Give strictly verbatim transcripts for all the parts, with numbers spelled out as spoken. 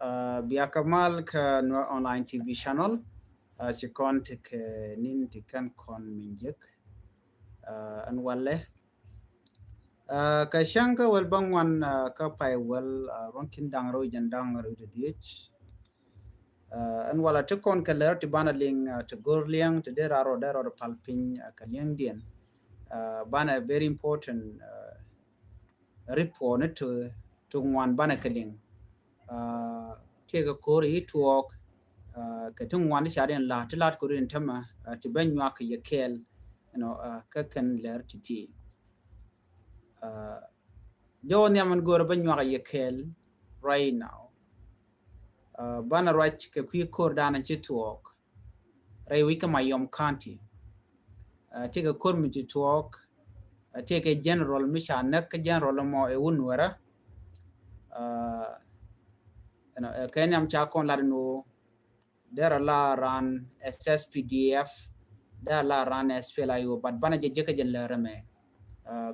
Bia kɛ mal kä Nuer Online T V channel. Ci kɔn ti kɛ nin ti kɛn kɔn min jek. Ɛn walɛ kä cäŋ kä wäl bä ŋuan kä pay wäl ruɔ̱n kin da̱ŋ rɛw jɛn da̱ŋ rɛw ti dhiec. Ɛn walɛ ti kɔn kɛ lɛr ti banɛ liŋ ti go̱r liɛŋ ti dee rar rɔ dee rɔ pal piny kɛ liɛŋdiɛn. Banɛ very important report ni ti ti ŋuan banɛ kɛ liŋ. Tiekɛ ko̱r i̱ tuɔɔk kɛ ti ŋuan ti ca diɛn la̱t ti la̱t ko̱r in tämɛ ti ben nyuak kɛ yɛ kɛɛl. Kä kɛn lɛr ti ti jɔwä nhiam ɛn go̱r ben nyuak kɛ yɛ kɛɛl right now. Banɛ ruac kɛ kui̱ ko̱r danɛ ci tuɔɔk rɛy wi̱c kä Mayom County. Tiekɛ ko̱r mi ci tuɔɔk tiekɛ general mi ca näk kä general mɔ ɛ wun wärä. Kɛ nhiam ca kɔn lat ni wä derɛ la ran S S P D F derɛ la ran S P L A I O, but banɛ jɛ jɛ kä jɛ lɛr mɛ.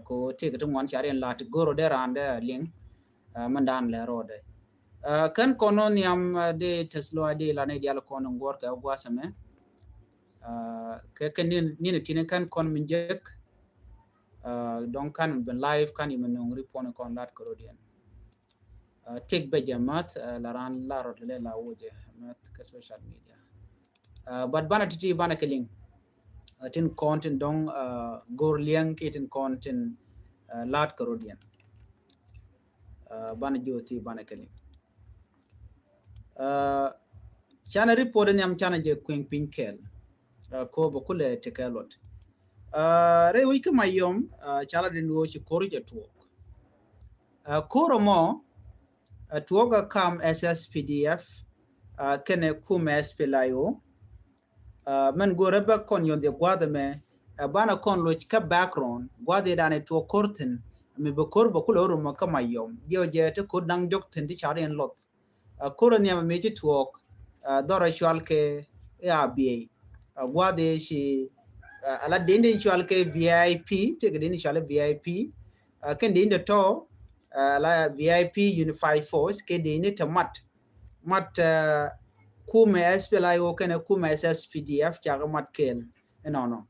Ko tiekɛ ti ŋuan ca riɛn la ti go̱r rɔ derɛ ran derɛ liŋ. Mɛn dan lɛr rɔ dɛ kɛn kɔn wä nhiam dee tɛth luac dee la ni dial kɔn in guɔr kɛ wä guasɛ mɛ. Kɛ kɛ nin nin tini kɛn kɔn min jek. Dɔŋ kan bin live kan yi min nuŋ ripɔn kɔn lat kɛ rodiɛn. Tik bɛ jɛ math la ran la rɔ ti lɛ la wojɛ math kɛ social media. But banɛ titi banɛ kɛ liŋ tin kɔn tin dɔŋ go̱r liɛŋ ki tin kɔn tin lat kɛ rodiɛn. Banɛ ji̱ wä ti banɛ kɛ liŋ. Canɛ report nhiam canɛ jɛ kui̱ŋ piny kɛɛl. Ko bɛ kulɛ ti kɛɛl luɔt rɛy wi̱c kä Mayom. Ca la din wä ci ko̱r jɛ tuɔɔk. Ko̱r mɔ tuɔɔk a kam S S P D F kɛnɛ kum S P L A I O. Mɛn go̱rɛ bä kɔn yɔn dhiɛ gua̱dhɛ mɛ banɛ kɔn loc kä background gua̱dhɛ danɛ tuɔɔk ko̱r thi̱n. Mi bɛ ko̱r bɛ kulɛ rumɔ kä Mayom jiɛ jɛ ti ko̱r daŋ jɔk thi̱n ti car in lɔth. Ko̱r nhiam mi ci tuɔɔk dhɔrɛ cual kɛ A B A. Gua̱dhɛ ci ala dindi cual kɛ V I P, tëkɛ dindi cual V I P. Kɛn dindi tɔ ala V I P Unified Force kɛ dindi tɛ mat mat kumɛ S P L A I O kɛnɛ kumɛ S S P D F cakɛ mat kɛɛl. Ɛnɔnɔ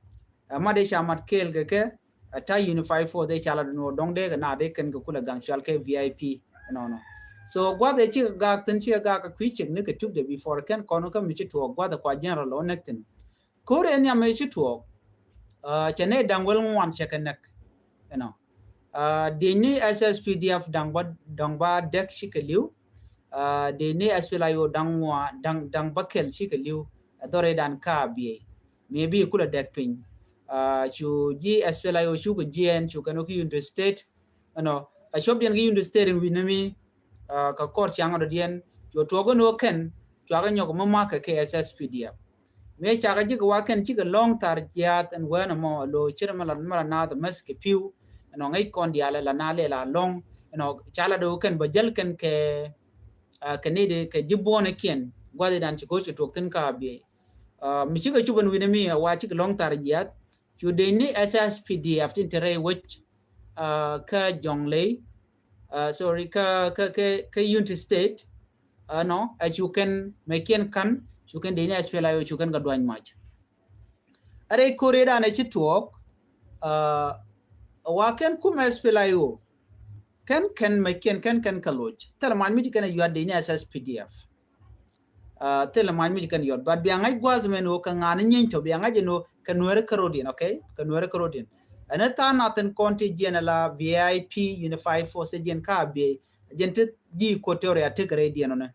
mat i̱ ca mat kɛɛl kɛ kɛ ta Unified Force i̱ ca la dun wä dɔŋ dee kɛ na dee kɛn kɛ kulɛ gaŋ cual kɛ V I P. Ɛnɔnɔ so gua̱th ɛ cikɛ gak thin cikɛ gak kɛ kui̱ cik ni kɛ tuk de before kɛn kɔn kä mi ci tuɔɔk gua̱th ɛ kua general ɔ näk thin. Ko̱r ɛ nhiam ɛ ci tuɔɔk cɛ ni daŋ wäl ŋuan cɛ kɛ näk. Ɛnɔ dieny ni S S P D F daŋ ba daŋ ba dɛk cikɛ li̱w. Dieny ni S P L A I O daŋ ŋua daŋ daŋ ba kɛl cikɛ li̱w. Ɛ dhɔr idan ka biey mi bi kulɛ dɛk piny. Cu ji̱ S P L A I O cukɛ jiɛɛn cukɛ ni ki Unity State. Ɛnɔ a cuɔp diɛn ki Unity State in wi̱n ni mi. Kä kɔr ciaŋ rɔ diɛn cu tuɔk ni wä kɛn cuakɛ nyɔk mi makɛ kɛ S S P D F. Mëë cakɛ ji̱ kɛ wa kɛn cikɛ lɔ̱ŋ thar jiaath ɛn wɛn ɛmɔ lo cir mɛ la mɛ la naath mäth kɛ pi̱w. Ɛnɔ ŋäc kɔn diaal ɛ la naa lɛ la lɔ̱ŋ ɛnɔ ca la do̱ kɛn bä jäl kɛn kɛ kɛ ni di kɛ ji̱ buɔ̱n ikiɛn gua̱th idan ci go̱o̱c kɛ tuɔk thi̱n ka biey. Mi cikɛ cup ɛn wi̱n ɛmi ɛ wa cikɛ lɔ̱ŋ thar jiaath cu dee ni S S P D F tin te rɛy wec. Kä Jonglei sorry kä kä kä kä Unity State. Ɛnɔ ɛ cu kɛn mɛ kiɛn kan cu kɛn dee ni S P L A I O cu kɛn kɛ duany mac. Ɛ rɛy ko̱r idan ɛ ci tuɔɔk. Wa kɛn kum S P L A I O kɛn kɛn mɛ kiɛn kɛn kɛn kɛ loc thil mac mi ci kɛn ɛ yuat dee ni S S P D F. Thil mac mi ci kɛn yuat but bia ŋa̱c gua̱th mɛn wä kɛ ŋa̱n nyieeny tɔ bia ŋa̱c ɛn wä kɛ nuɛɛri kärodiɛn okay kɛ nuɛɛri kärodiɛn. Ɛn ɛ tha̱a̱ŋ nath in kɔn ti jiɛn ɛ la V I P Unified Force jiɛn ka biey. Jiɛn ti ji̱ Equatoria tik rɛy diɛn ɔnɛ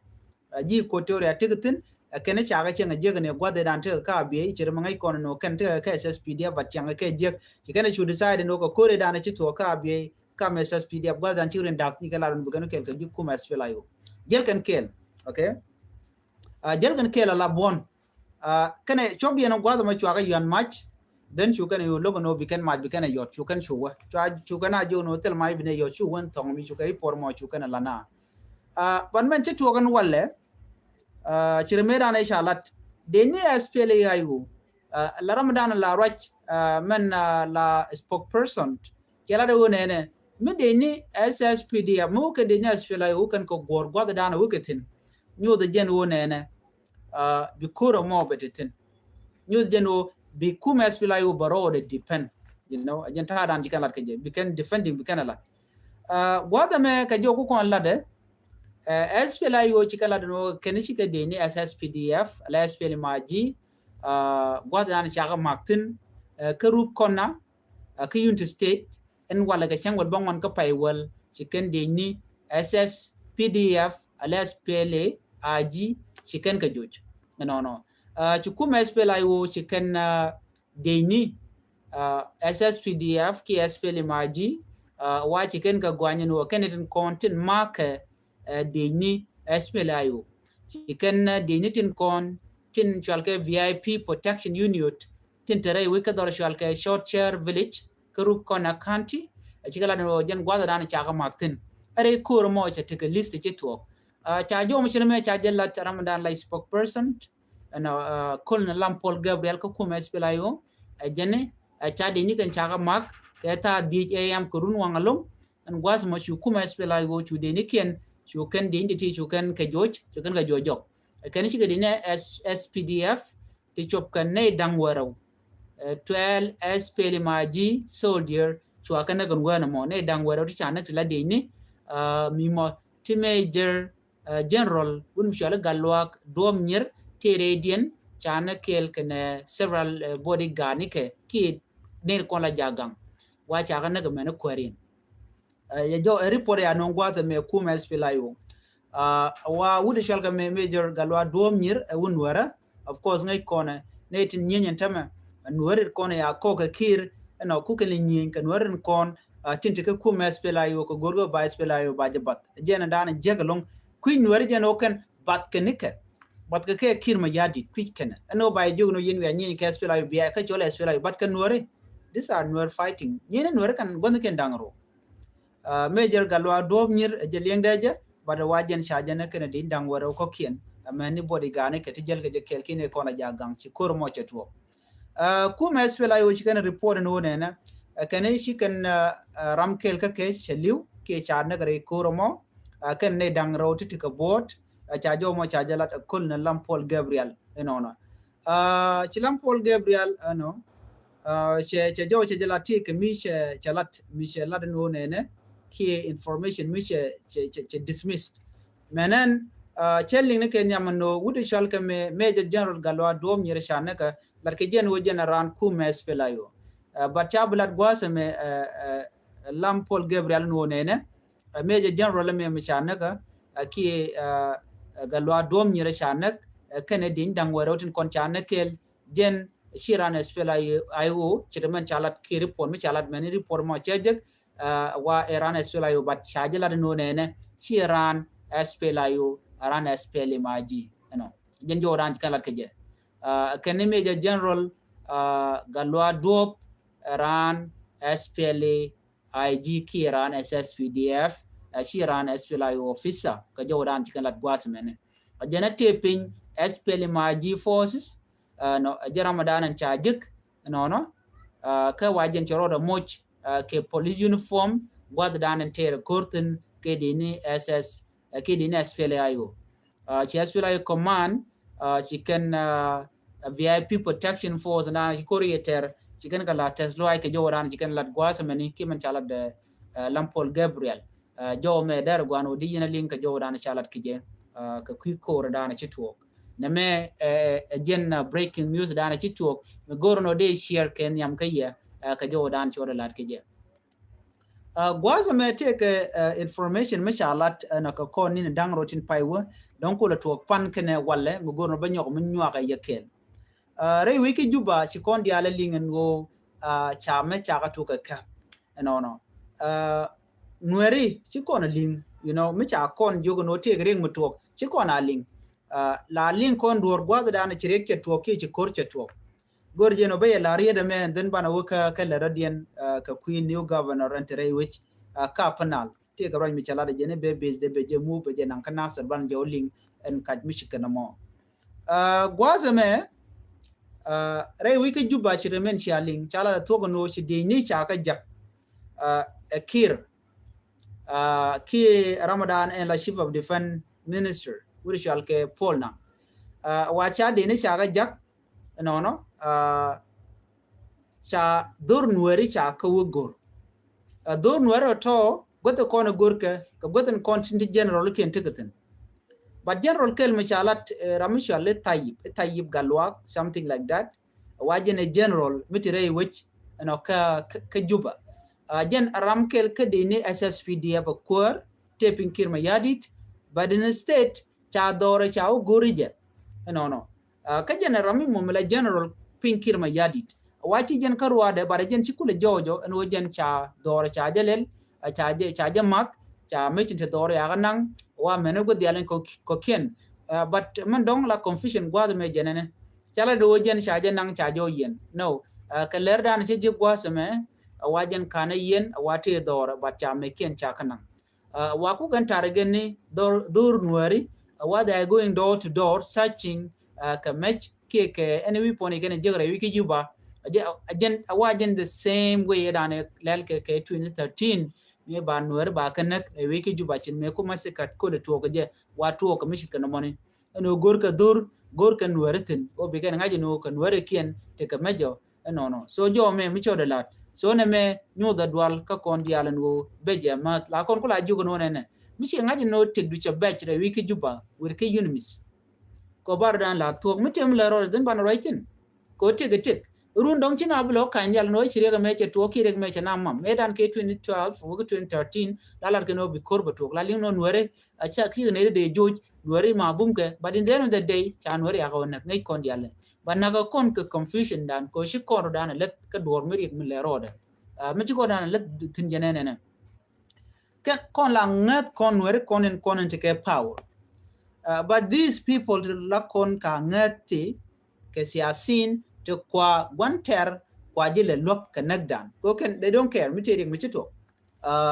ji̱ Equatoria tik thi̱n. Ɛ kɛn cakɛ cieŋ ɛ jiäk ni gua̱th idan tik ka biey ci ri mi ŋäc kɔn ni wä kɛn tik kɛ S S P D F but cieŋ kɛ jiäk ci kɛn cu decide ni wä kɛ ko̱r idan ci thuɔɔk ka biey. Kam S S P D F gua̱th idan ci rin da̱k ni kɛ lar ni bi kɛn kɛl kɛ ji̱ kum S P L A I O. Jäl kɛn kɛl okay. Jäl kɛn kɛl a la buɔ̱n. Kɛnɛ cuɔp diɛn gua̱th mɛ cuakɛ yuan mac. Then cu kɛn yu lo̱k ɛn ɣöö bi kɛn mac bi kɛn ɛ yɔt cu kɛn cu wä cua cu kɛn a ji̱ wä ni wä thil mac bi ni yɔt cu wä ni thɔŋ mi cu kɛ ri puɔr mɔ cu kɛn ɛ la na. But mɛn ci tuɔk ɛn walɛ. Ci ri mëë dan ɛ ca lat dee ni S P L A I O. La ram dan la ruac mɛn la spokesperson. Cɛ lat ɛ wä nɛnɛ mi dee ni S S P D F mi wä kɛn dee ni S P L A I O wä kɛn kɛ guɔ̱r gua̱th dan wä kɛ thi̱n. nyuth jɛn wä nɛnɛ, uh, bi kura mɔ bɛ ti thin. Nyuth jɛn wä bi kumɛ S P L A I O bɛ rɔɔdɛ depend. You know, jɛn ta̱a̱ dan ci kɛn lat kɛ jɛ, bi kɛn defending, bi kɛn lat. Uh, gua̱th ɛmɛ kɛ jɛ wä ku kɔn latdɛ, uh, S P L A I O ci kɛn lat nɔ kɛn ci kɛ dee ni S S P D F, ala S P L M I G, uh, gua̱th dan cakɛ mak thin, uh, kä Rup Kɔna, uh, kä Unity State, ɛn walɛ kɛ cäŋ wäl bäŋuan kä pay wäl, ci kɛn dee ni S S P D F, ala S P L A I G, ci kɛn kɛ joc. Ɛnɔnɔ. Uh, ci kumɛ S P L A I O ci kɛn, uh, dee ni, uh, S S P D F ki S P L M I G, uh, wa ci kɛn kɛ guanyɛ ni wä kɛn tin kɔn tin makɛ, uh, dee ni S P L A I O. Ci kɛn, uh, dee ni tin kɔn tin cual kɛ V I P Protection Unit, tin te rɛy wec kä dhɔr cual kɛ Short Chair Village, kä Rup Kɔna County, a ci kɛ lat ni wä jɛn gua̱th dan cakɛ mak thin. Ɛ rɛy ko̱r mɔ cɛ tekɛ list ci tuɔɔk. Uh, ca jɔw mi ci ni mɛ ca jɛ lat Ramadan la spokesperson, ɛn, uh, Colonel Lam Paul Gabriel kä kumɛ S P L A I O, ɛ jɛn, ɛ ca dee ni kɛn cakɛ mak kɛ ta̱a̱ dhiec A M kɛ run waŋ alum. Ɛn gua̱th mɔ cu kumɛ S P L A I O cu dee ni kiɛn, cu kɛn dee ni ti cu kɛn kɛ joc, cu kɛn kɛ joc jɔk. Ɛ kɛn ci kɛ dee ni S-, S P D F, ti cop kɛ nɛy da̱ŋ wärɛw. Uh, twelve S P L M I G soldier cua kɛ näk ɛn wänɛ mɔ, nɛy da̱ŋ wärɛw ti ca näk ti la dee ni, uh, mi mɔ ti Major, uh, General wun mi cuali Gatluak Duɔp Nyir, tëë rɛydiɛn ca näk kɛɛl kɛnɛ several, uh, bodyguard ni kɛ, kiɛ nɛy kɔn la ja̱ gaŋ. Wa ca kɛ näk ɛmɛn kuäärin. Uh, yɛ jɔw ɛ report ya nɔŋ gua̱th ɛmɛ kumɛ S P L A I O. Uh, wa wut cual kɛ mɛ Major Gatluak Duɔp Nyir ɛ wun wärä. Of course ŋäc kɔnɛ nɛy tin nyieny ɛn tämɛ, nuäri kɔn ya kɔk kɛ Kiir, ɛnɔ kukɛ ni nyieny kɛ nuäri kɔn, uh, tin ti kɛ kumɛ S P L A I O kɛ go̱r kɛ ba S P L A I O ba jɛ bath. Jɛn dan jek ɛlɔŋ kui̱ nuäri jɛn wä kɛn bath kɛ nikɛ. Bath kɛ kɛ Kiir Mayardit kui̱ kɛnɛ. Ɛn wä ba jɛ jiök ni wä yɛn wiaa nyieny kɛ S P L A I O bia kɛ cɔl S P L A I O, bath kɛ nuäri. These are nuäri fighting. Nyieny nuäri kɛn gua̱th kɛn da̱ŋ rɛw. Uh, Major Gatluak Duɔp Nyir ɛ jɛ liɛŋdɛ jɛ, but wa jɛn ca jɛn kɛn di da̱ŋ wärɛw kɔ̱kiɛn. Ɛmɛn ni bodyguard ni kɛ ti jäl kɛ jɛ kɛɛl kiɛn kɔn a ja̱ gaŋ ci ko̱r mɔ cɛ tuɔɔk. Uh, kumɛ S P L A I O ci kɛn report ni wä nɛnɛ. Uh, kɛn ci kɛn, uh, uh, ram kɛɛl kä kɛ cɛ li̱w kiɛ ca näk rɛy ko̱r mɔ. Uh, kɛn ni da̱ŋ rɛw ti ti kɛ bo̱o̱t. Uh, ca jɔw mɔ ca jɛ lat, uh, Colonel Lam Paul Gabriel inɔnɔ. Uh, ci Lam Paul Gabriel, uh, ɛnɔ, uh, cɛ, cɛ jɔw cɛ jɛ lat ti kɛ mi cɛ, cɛ lat, mi cɛ lat ni wä nɛnɛ kiɛ information mi cɛ, cɛ, cɛ, cɛ dismissed. Mɛnɛn, uh, cɛ liŋ ni kɛ nhiam ni wä wut cual kɛ mɛ Major General Gatluak Duɔp Nyir ca näk kɛ lat kɛ jɛn wä jɛn ran kumɛ S P L A I O. Uh, but ca bi lat gua̱a̱th ɛmɛ, uh, uh, Lam Paul Gabriel ni wä nɛnɛ, uh, Major General ɛmɛ mi ca näk kɛ, uh, kiɛ, uh, uh, Gatluak Duɔp Nyir ca näk, uh, kɛnɛ dieny da̱ŋ wärɛw tin kɔn ca näk kɛɛl, jɛn ci ran S P L A I O, ci mɛn ca lat kiɛ report mi ca lat mɛn report mɔ cɛ jek, uh, wa ɛ ran S P L A I O, but ca jɛ lat ni wä nɛnɛ ci ran S P L A I O, ran S P L M I G, you know. Jɛn jɔw dan ci kɛn lat kɛ jɛ. Uh, kɛn ni Major General, uh, Gatluak Duɔp, ran S P L A I G kiɛ ran S S P D F, uh, ci ran S P L A I O officer, kɛ jɔw dan ci kɛn lat gua̱a̱th mɛnɛ. Uh, jɛn a tëë piny S P L M I G forces, uh, nɔ, uh, jɛ Ramadan ɛn ca jek, nɔnɔ, uh, kɛ wa jɛn cɛ rɔɔdɛ moc, uh, kɛ police uniform, gua̱th dan ɛn tëë rɛ ko̱r thi̱n kɛ di ni S S, uh, kɛ di ni S P L A I O. Uh, ci S P L A I O command, uh, ci kɛn, uh, V I P Protection Force dan ci ko̱r yɛ tɛr, ci kɛn kɛ la tɛth luay kɛ jɔw dan ci kɛn lat gua̱a̱th mɛni ki mɛn ca lat dɛ, uh, Lam Paul Gabriel. Uh, jɔw mɛ dɛr guan wä di yɛn a liŋ kɛ jɔw dan ca lat kɛ jɛ, uh, kɛ kui̱ ko̱r dan ci tuɔɔk. Nɛ mɛ, uh, uh, jɛn, uh, breaking news dan ci tuɔɔk. Mi go̱r nɔ di share kɛ nhiam kɛ yɛ, uh, kɛ jɔw dan ci wä lat kɛ jɛ. Uh, gua̱a̱th mɛ tëë kɛ, uh, information mi ca lat, uh, nɔ kɛ kɔn ni da̱ŋ rɛw tin pay wä. Dɔ̱ŋ kulɛ tuɔɔk pan kɛnɛ walɛ mi go̱r nɔ bä nyɔk mi nyuak ɛ yɛ kɛɛl. Uh, rɛy wec kä Juba ci kɔn diaal a liŋ ɛn ɣöö, uh, ca mɛ ca kɛ tuk kɛ kɛ. Ɛnɔnɔ. Uh, Nuɛri ci kɔn a liŋ, you know, mi ca kɔn jiök ɛn ɣöö tëëk riɛk mi tuɔɔk ci kɔn a liŋ. Uh, la liŋ kɔn duɔ̱ɔ̱r gua̱a̱th dan ci riɛk cɛ tuɔɔk kiɛ ci ko̱r cɛ tuɔɔk. Go̱r jɛn ɔ bä yɛ la riet ɛmɛ, and then banɛ wä kä, kä lɛ rɔ̱diɛn, uh, kɛ kui̱ new governor ɛn te rɛy wec, uh, Kapanal. Tëëkɛ ruac mi cɛ lat ɛ jɛn i̱ bɛ base dee bɛ jɛ move bɛ jɛ naŋ kä Nasir ban jɛ wä liŋ ɛn kac mi ci kɛn ɛmɔ. Uh, gua̱a̱th ɛmɛ, uh, rɛy wec kä Juba ci rɛ mɛn cia liŋ ca lat ɛ thuɔ̱k ɛn ɣöö ci diecni ca kä jak, uh, ɛ Kiir, uh, kiɛ Ramadan ɛn la Chief of Defense Minister. wut cual kɛ Paul Nang. Wa ca deni ca kɛ jak nɔnɔ, ca dhor Nuɛri ca kɛ wä gor. Dhor Nuɛri tɔ guäth kɔn gor kɛ, kɛ guäth kɔn tin ti general kiɛn ti kɛ thin. But general kɛl mi ca lat ram mi cual i Tayib, i Tayib Galwak, something like that. Wa jɛn ɛ general mi ti rɛy wec ɛnɔ kä, kä Juba. Jɛn ram kɛl kä deni S S P D F a kuäär tëë piny Kiir Mayardit, but instead ca dhɔrɛ ca wä gori jɛ. Ɛnɔnɔ. Kä jɛn ɛ ram mi mum la general piny Kiir Mayardit. Wa ci jɛn kä ruadɛ, but jɛn ci kulɛ jɔɔjɔ ɛn wä jɛn ca dhɔrɛ ca jɛ lɛl, ca jɛ, ca jɛ math, ca mecin ti dhɔrɛ ya kä naŋ, wa mɛn wä dhial in kɔ, kɔ kiɛn. But mɛn dɔŋ la confusion guath mɛ jɛn ɛnɛ. Ca la di wä jɛn ca jɛ naŋ ca jɛ wä yɛn. No, kɛ lɛr dan cɛ ji̱ gua̱a̱th ɛmɛ, wa jɛn kanɛ yɛn, wa tëë dhɔr, but ca mɛ kiɛn ca kä naŋ. Wa kuk ɛn tar gɛn ni dhor, dhor Nuɛri, wa they are going door to door searching, kɛ mɛc kiɛ kɛ ɛn wi̱i̱ puɔ̱n ikɛn jiäk rɛy wi̱i̱ ki Juba. A jɛn, a wa jɛn the same way dan lɛl kɛ, kɛ twenty thirteen, mi ba Nuɛri ba kɛ näk rɛy wi̱i̱ ki Juba cin mɛ ku masikat kod tuɔk jɛ, wa tuɔk kɛ mi cit kɛ nɔmɔni. Ɛn ɣöö go̱rkɛ dhor, go̱rkɛ Nuɛri thi̱n. Ɣöö bikɛn ŋa̱c ɛn ɣöö kɛ Nuɛri kiɛn tekɛ mɛ jɔ ɛnɔnɔ. So jɔmɛ mi cɔdɛ lat. So nɛmɛ nyuuth a dual kä kɔn diaal ɛn ɣöö bɛ jɛ math. La kɔn ku la jiök ɛn ɣöö nɛnɛ. Mi ci ŋa̱c ɛn ɣöö tëkdu cɛ bɛc rɛy wi̱i̱ ki Juba, wër kä UNMISS. Kɔ bar dan la thuɔ̱k mi tëë mi lɛ rɔɔdɛ dhin banɛ ruac thi̱n. Kɛ ɣöö tëk ɛ tëk. Run dɔ̱ŋ ci na bi lɔ ka̱ny nhial ni wä ci riɛk ɛmɛ cɛ tuɔɔk kiɛ riɛk ɛmɛ cɛ na mam. Mëë dan kɛ twenty twelve wä kä twenty thirteen la lat kɛ ni wä bi ko̱r bɛ tuɔɔk la liŋ ni wä Nuɛri. A ca kiɛ nɛy ri dee joc Nuɛri ma bumkɛ, but in the end of the day ca Nuɛri yakɛ wä näk ŋäc kɔn diaal. But näk kɔn kɛ confusion dan kɛ ci kɔn rɔ dan lɛth kä duɔr mi riɛk mi lɛ rɔɔdɛ. Mi ci kɔn dan lɛth thi̱n jɛ nɛnɛ nɛ. Kɛ kɔn la ŋäth kɔn Nuɛri kɔn in kɔn in ti kɛ power. But these people ti la kɔn ka ŋäth ti kɛ siasin ti kua guan tɛr kua ji̱ lɛ luäk kɛ näk dan. Kɛ kɛn they don't care mi ti riɛk mi ci tuɔk.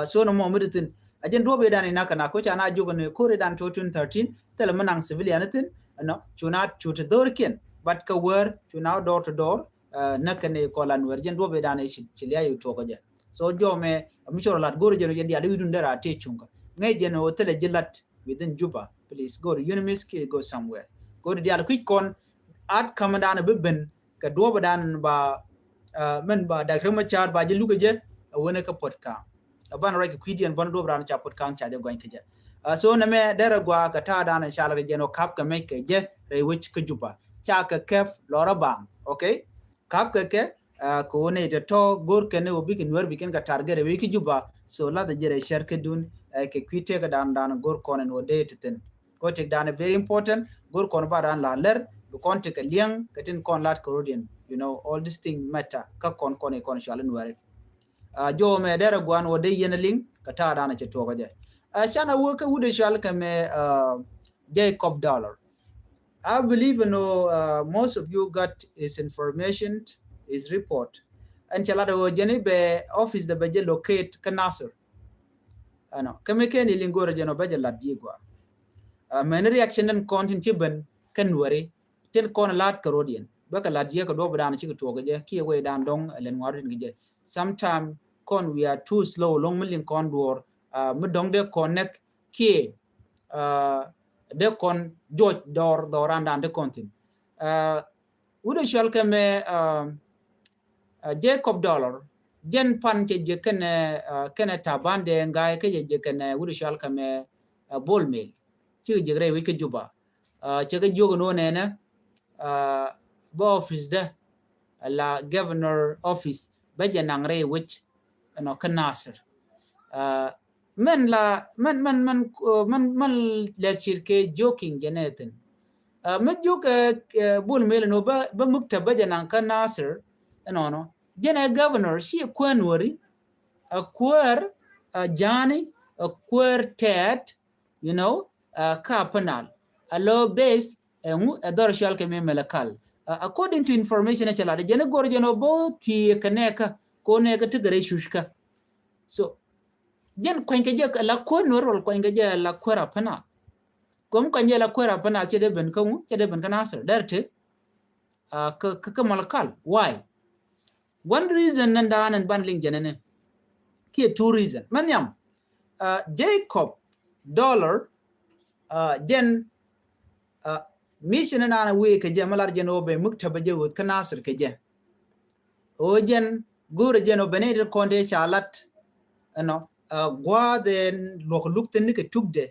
So nɔmɔ mi di thi̱n a jɛn duɔ̱p idan inak kɛ nak ko̱ ca na jiök ni ko̱r idan two thousand thirteen thilɛ mi naŋ civilian thi̱n. Ɛnɔ cu na cu ti dhorikiɛn, but kɛ wär cu na door to door. Näk kɛ ni kɔn la Nuɛri jɛn duɔ̱p idan ici ci lia̱c i̱ tuɔk kɛ jɛ. So jɔmɛ mi cɔr lat go̱r jɛn jɛn diaal i̱ wi̱dun dee ra tëë cuŋkä ŋäc jɛn ɣöö thilɛ ji̱ lat within Juba. Please go to UNMISS kiɛ go somewhere. Go̱r diaal kui̱c kɔn at ka̱m dan bi ben kɛ duɔ̱ɔ̱p dan ba mɛn ba Doctor Machar ba ji̱ lukɛ jɛ a wänɛ kä Puɔt Ka̱a̱ŋ. A ban ruac kɛ kui̱diɛn bän duɔ̱ɔ̱p dan ca Puɔt Ka̱a̱ŋ ca jɛ gɔny kɛ jɛ. So nɛmɛ derɛ gua kɛ ta̱a̱ dan ca lɛ kɛ jɛ nɔ kap kɛ mec kɛ jɛ rɛy wec kä Juba ca kɛ kɛp lɔrä baŋ. Okay. Kap kɛ kɛ kɛ wä nɛy tɛ tɔ go̱r kɛn wä bikɛ Nuɛr bikɛn kɛ target rɛy wec kä Juba. So lathɛ jɛ rɛy cɛr kä dun kɛ kui̱ tëkä dan dan go̱r kɔn ɛn wä dee ti thin. Kɔ tëk dan very important. Go̱r kɔn ba dan la lɛr bi kɔn tëk kɛ liɛŋ kɛ tin kɔn lat kɛ rodiɛn. You know, all this thing matter kä kɔn kɔn ikɔn cual in wɛri. Jɔw mɛ derɛ guan wä dee yɛn a liŋ kɛ ta̱a̱ dan a cɛ tuɔk a jɛ. Can a wä kä wut a cual kɛ mɛ Jacob Dollar. I believe you know most of you got his information, his report. Ɛn cɛ lat a wä jɛn i̱ bɛ office dɛ bɛ jɛ locate kä Nasir. Ɛnɔ kɛ mi kɛn i liŋ go̱rɛ jɛn ɔ bɛ jɛ lat ji̱ gua. Mɛn reaction den kɔn tin ci ben kɛn weri tin kɔn lat kɛ rodiɛn bɛ kɛ lat jiɛ kɛ duɔp dan cikɛ tuɔk kɛ jɛ kiɛ wei dan dɔŋ ɛ lɛn ŋuar din kɛ jɛ. Sometime kɔn we are too slow loŋ mi liŋ kɔn duɔr mi dɔŋ dee kɔn nɛk kiɛ dee kɔn juɔc dɔr dɔran dan dee kɔn thin. Wut a cual kɛ mɛ Jacob Dollar jɛn pan cɛ jɛ kɛnɛ kɛnɛ Taban Deng Gai kä cɛ jɛ kɛnɛ wut a cual kɛ mɛ Bol Mel. Cikɛ jɛ rɛy wec kä Juba. Cɛ kɛ jiök ni wä nɛnɛ bä office dä la governor office bä jɛ naŋ rɛy wec ɛnɔ kä Nasir. Mɛn la mɛn mɛn mɛn mɛn mɛn lɛr cir kɛ joking jɛ nɛ thin. Mɛ jiök Bol Mel ni wä bä muktab bä jɛ naŋ kä Nasir. Ɛnɔnɔ jɛn ɛ governor ci kuɛn weri a kuäär a jani a kuäär tɛɛt. You know, kä Upper Nile a low base. Ɛŋu ɛ dhɔr cual kɛ mi Malakal. According to information ɛ cɛ lat jɛn ɛ gor jɛn ɔ both thiee kɛ nɛɛkä ko nɛɛkä ti gɛrɛ cuc kä. So jɛn kuany kɛ jɛ la kuäär Nuɛr wal kuany kɛ jɛ la kuäär Upper Nile. Kom kuany jɛ la kuäär Upper Nile cɛ dee ben kä ŋu cɛ dee ben kä Nasir dɛr ti. Kä kä Malakal. Why? One reason nɛn da̱a̱n ɛn ban liŋ jɛn ɛnɛ kiɛ two reason. Mɛ nhiam Jacob Dollar jɛn Mission in an a wee kɛ jɛ mi lar jɛn ɔ bɛ muktabä jɛ ɣöth kä Nasir kɛ jɛ. Ɣöö jɛn go̱o̱rɛ jɛn ɔ bɛ nɛy tin kɔn tëë ca lat ɛnɔ gua̱a̱th ɛ luɔk luk thin ni kɛ tukdɛ.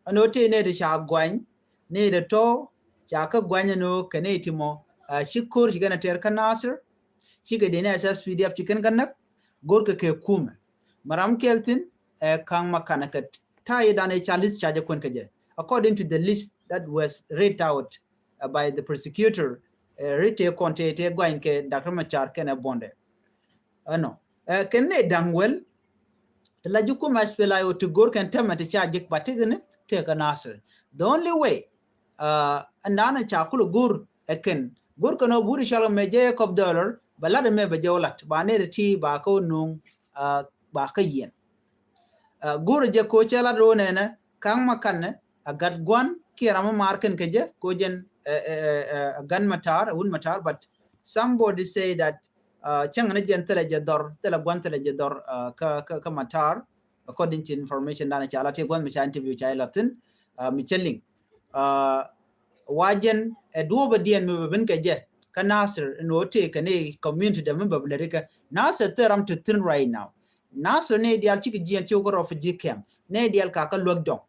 Ɛn ɣöö tëë nɛy ti ca guany nɛy ti tɔ̱ ca kä guany ɛn ɣöö kɛ nɛy ti mɔ ci ko̱r ci kɛn a tɛr kä Nasir. Cikɛ dee ni S S P D F ci kɛn kä näk go̱o̱r kɛ kɛ kumɛ. Ma ram kɛl thin ɛ Kaŋ Makan kɛ ta̱a̱ i̱ dan ɛ ca list ca jɛ kuɛn kɛ jɛ according to the list that was read out by the prosecutor. Ri tëë kɔn tëë tëë guany kɛ Doctor Machar kɛnɛ Bondɛ. Ɛnɔ kɛn ni da̱ŋ wel ti la ji̱ kum S P L A I O ti go̱r kɛn tämɛ ti ca ji̱k ba ti kɛn tëë kɛ Nasir. The only way ɛn dan ca kulɛ go̱r ɛ kɛn go̱r kɛn ɔ buri cɔl kɛ mɛ jɛ kɔp dollar bɛ lat ɛmɛ bɛ jɛ wä lat ba nɛy ti ba kä wä nuŋ ba kä yiɛn. Go̱r jɛ ko cɛ lat ro nɛnɛ Kaŋ Makan a gat guan kiɛ ram mar kɛn kɛ jɛ ko jɛn a gan Matar a wun Matar, but somebody say that cäŋ ni jɛn thilɛ jɛ dhɔr, thilɛ guan thilɛ jɛ dhɔr kä Matar. According to information dan ca la ti guan mi ca interview ca ila thin mi cɛ liŋ wa jɛn ɛ duɔbä diɛn mi bɛ bin kɛ jɛ kä Nasir in wä tëë kɛ ni community dɛ mi bɛ bi lɛ ri kɛ Nasir thil ram ti thin right now. Nasir ni dial cikɛ jiɛn ci wä kä refugee camp ni dial ka kä luäk dɔŋ.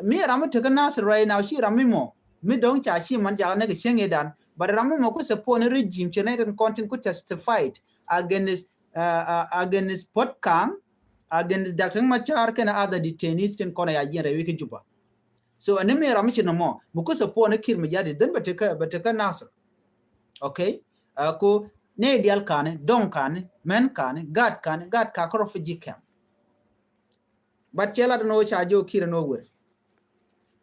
Mi ram mi tekä Nasir right now ci ram mi mɔ mi dɔŋ ca ci man ca kä näk cieŋ idan, but ram mi mɔ ku support ni regime ci ni rin kɔn tin ku testified against against Puot Kaŋ, against Doctor Machar kɛnɛ other detainees tin kɔn a ya jiɛn rɛy wi̱i̱ kä Juba. So ɛn ni mi ram mi ci ni mɔ mi ku support ni Kiir Mayardit then bɛ tekä bɛ tekä Nasir. Okay. Ko ni dial kani dɔŋ kani mɛn kani gat kani gat ka kä refugee camp. But cɛ lat ni wä ca jɛ wä Kiir ni wä wer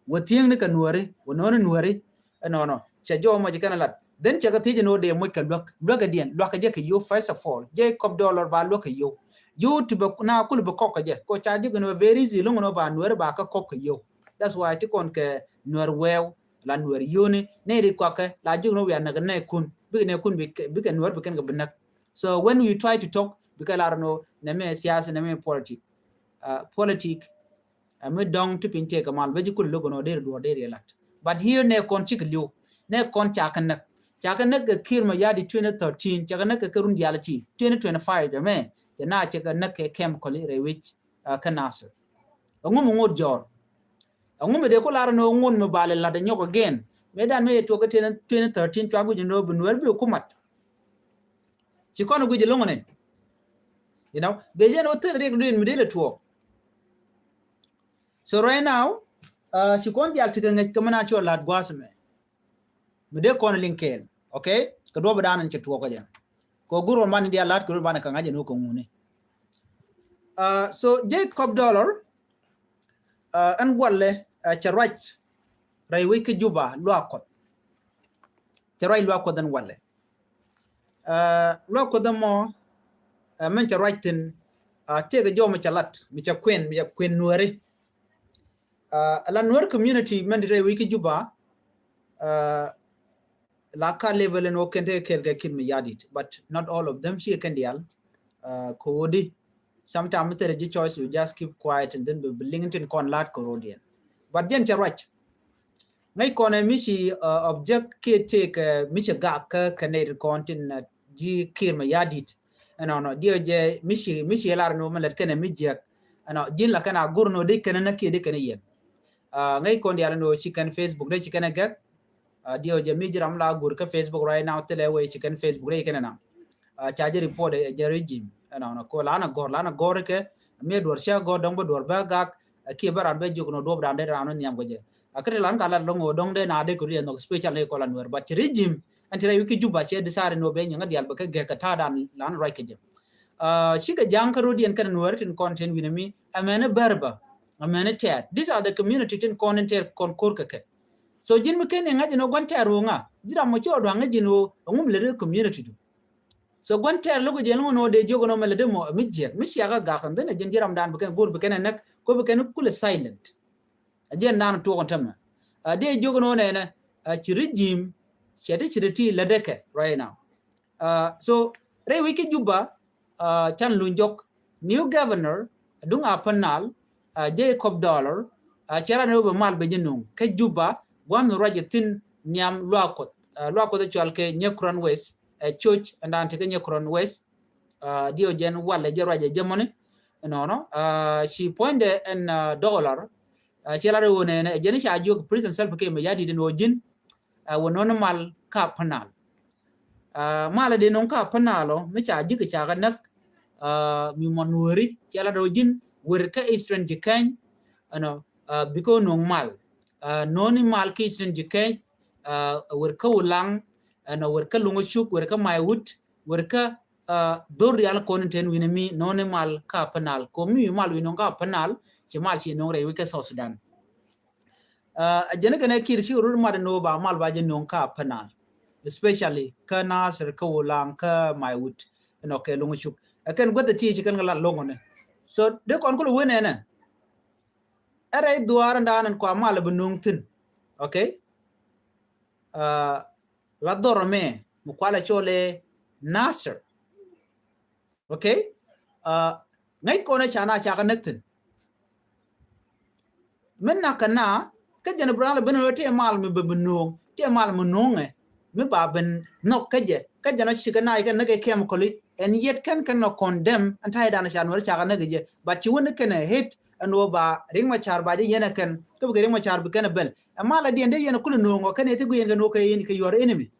wä thieŋ ni kɛ Nuäri wä no̱o̱ni Nuäri. Ɛnɔnɔ cɛ jɛ wä mɔc kɛn lat then cɛ kɛ thiec ni wä dee moc kɛ luäk luäk kɛ diɛn luäk kɛ jɛ kɛ yo̱w. First of all jɛ kɔp dollar ba luäk kɛ yo̱w yo̱w ti bɛ na kul bɛ kɔk kɛ jɛ ko ca jɛ kɛ ni wä very easy loŋ ni wä ba Nuäri ba kɛ kɔk kɛ yo̱w. That's why ti kɔn kɛ Nuäri wɛɛw la Nuäri yoni nɛy ri kɔakɛ la jukni wiaa näk nɛy kun bikɛ nɛy kun bikɛ Nuäri bikɛn kɛ bi näk. So when you try to talk bikɛ lar ni wä nɛ mi siasa nɛ mi politik. Politik mi dɔŋ ti piny tëë kɛ mal bɛ ji̱ kul lo̱k ni wä deri duɔr deri lat. But here nɛy kɔn cikɛ li̱w nɛy kɔn ca kɛ näk ca kɛ näk kɛ Kiir Mayardit twenty thirteen ca kɛ näk kɛ kɛ run dial ti twenty twenty-five jɛ mɛ cɛ na cɛ kɛ näk kɛ chemical rɛy wi̱c kä Nasir. Ɛŋu mi ŋot jɔɔr ɛŋu mi dee ku lar ni ŋot mi bal lat nyɔk again. Mëë dan mi yɛ tuɔk kä twenty thirteen cua guic ni bi Nuäri bi ku mat. Ci kɔn guic loŋ ni you know bɛ jɛn wä thil riɛk duin mi dee lɛ tuɔk. So right now ci kɔn dial ti kɛ ŋäc kɛ mi na ci wä lat gua̱a̱th mɛ. Mi dee kɔn liŋ kɛɛl okay kɛ duɔp dan ni ci tuɔk kä jɛ. Kɛ gur wä man dial lat kɛ dur ban kɛ ŋa̱c ni wä kɛ ŋuni. So Jacob Dollar ɛn walɛ cɛ ruac rɛy wec kä Juba luak Kuɔth. Cɛ ruac luak Kuɔth ɛn walɛ. Luak Kuɔth ɛmɔ mɛn cɛ ruac thin tëëkɛ jɔw mi cɛ lat mi cɛ kuɛn mi cɛ kuɛn Nuäri. La Nuäri community mɛn ti rɛy wec kä Juba la ka level in wä kɛn te kɛl kɛ Kiir Mayardit but not all of them ci kɛn dial. Kodi sometimes mi thɛrɛ ji̱ choice you just keep quiet and then bi liŋ tin kɔn la̱t kɛ rɔdiɛn. But jɛn cɛ ruac ŋäc kɔn ɛ mi ci object kiɛ tëëk mi ci gak kä kɛ nɛy ti kɔn tin ji̱ Kiir Mayardit. Ɛnɔnɔ diɛ jɛ mi ci mi ci lar ni wä mi lɛt kɛn ɛ mi jiɛk. Ɛnɔ ji̱n la kɛn a gur ni wä dee kɛn ɛ nä kiɛ dee kɛn ɛ yɛn. Ŋäc kɔn dial ni wä ci kɛn Facebook dee ci kɛn ɛ gɛk. Diɛ wä jɛ mi ji̱ ram la gur kä Facebook right now thilɛ wä ci kɛn Facebook dee ci kɛn ɛ na. Ca jɛ report ɛ jɛ regime ɛnɔnɔ ko la na gɔr la na gɔr kɛ mi duɔr cɛ gɔr dɔŋ bä duɔr bä gak. Kiɛ bä ran bä jiök ni wä duɔp ran dee ran wä nhiam kɛ jɛ. A kä ti lan ka lat lɔŋ wä dɔŋ dee na dee kɛ ri ɛ nhɔk special ni kɔla Nuäri but ci regime ɛn ti rɛy wec kä Juba cɛ di sari ni wä bɛ nyɛ ŋä dial bɛ kɛ gɛk kɛ ta̱a̱ dan lan ruac kɛ jɛ. Cikɛ ja̱a̱ŋ kä rɔdiɛn kɛn Nuäri tin kɔn tin wi̱n mi ɛmɛn bär bä ɛmɛn tɛɛt these are the community tin kɔn in tɛɛr kɔn ko̱r kɛ kɛ. So ji̱n mi ken iŋa̱c in wä gua̱n tɛɛr wä ŋa ji̱ ram mɔ ci wä dua̱ŋ ŋäc ji̱n wä ɛŋum lɛ ri community du. So gua̱n tɛɛr lo̱k jiɛn ŋun wä dee jiök in wä mɛ lɛ dee mɔ mi jiɛk mi ciak kä gak kɛn dhin ɛ ji̱n ji̱ ram dan bi kɛn go̱r bi kɛn ɛ näk ko bi kɛn kulɛ silent. A jiɛn dan tuɔk in tämɛ a dee jiök in wä nɛnɛ a ci regime cɛ ti ci ti ti lɛ dee kɛ right now. So rɛy wec kä Juba can luny jɔk new governor duŋ a Upper Nile Jacob Dollar cɛ ran wä bɛ mal bɛ ji̱ nuŋ kä Juba. gua̱n mi ruac ɛ thi̱n nhiam luaak Kuɔth. Luaak Kuɔth ɛ cɔal kɛ Nyakuran West, ɛ church ɛn dan tekɛ Nyakuran West. Diɛw jɛn walɛ jɛ ruac ɛ jɛ mɔni. Ɛnɔnɔ ci puɔ̱nydɛ ɛn dollar. Ciɛ lat ɛ ɣöö nɛnɛ ɛ jɛn ca jiök President Salva Kiir Mayardit ɛn ɣöö ji̱n wä no̱n mal ka Upper Nile. Mal ɛ dee no̱ŋ ka Upper Nile ɔ mi ca ji̱k ca kɛ näk mi mɔ Nuääri ciɛ lat ɛ ɣöö ji̱n wer kä Eastern Jikany. Ɛnɔ bikɛ wä no̱ŋ mal no̱ni mal kä Eastern Jikany. Wer kä Ulaŋ, ɛnɔ wer kä Luŋä Cuk, wer kä Maiwut, wer kä dhor diaal kɔn in ten wi̱n mi no̱ni mal ka Upper Nile. Ko mi mal wi̱n no̱ŋ ka Upper Nile ci mal ci no̱ŋ rɛy wi̱c kä South Sudan. Ɛ jɛn kɛn ɛ Kiir ci rut mat ni wä ba mal ba jɛ no̱ŋ ka Upper Nile, especially kä Nasir, kä Ulaŋ, kä Maiwut, ɛnɔ kɛ Luŋä Cuk. Ɛ kɛn guäth ɛ ti ci kɛn kɛ lat lo̱ŋ ɔni. So dee kɔn kulɛ wen ɛnɛ. Ɛ rɛy dhuaar ɛn dan ɛn kua mal ɛ bi no̱ŋ thi̱n. Okay. La dhɔr ɛmɛ mi kualɛ cɔl ɛ Nasir. Okay. Ŋäc kɔn ɛ ca na ca kɛ näk thi̱n. Mi nak kɛ na kä jɛn bi raan lɛ ben ɛ ti mal mi ben bi no̱o̱ŋ, ti mal mi no̱o̱ŋɛ mi ba ben nhɔk kä jɛ. Kä jɛn ɔ cikɛ na ikɛ näk ɛ chemical i̱ ɛn yet kɛn kɛn nɔ condemn ɛn ta̱yɛ dan ɛ ca Nuääri ca kɛ näk ɛ jɛ. But ci wä ni kɛn ɛ hate ɛn ɣöö ba Riek Machar ba jɛ yɛn ɛ kɛn kä bikɛ Riek Machar bi kɛn ɛ bɛl. Ɛ mal ɛ diɛn dee yɛn ɛ kul ɛ no̱o̱ŋ ɔ kɛn ɛ ti guic yɛn kɛ no̱o̱ŋ kɛ yɛn kɛ your enemy.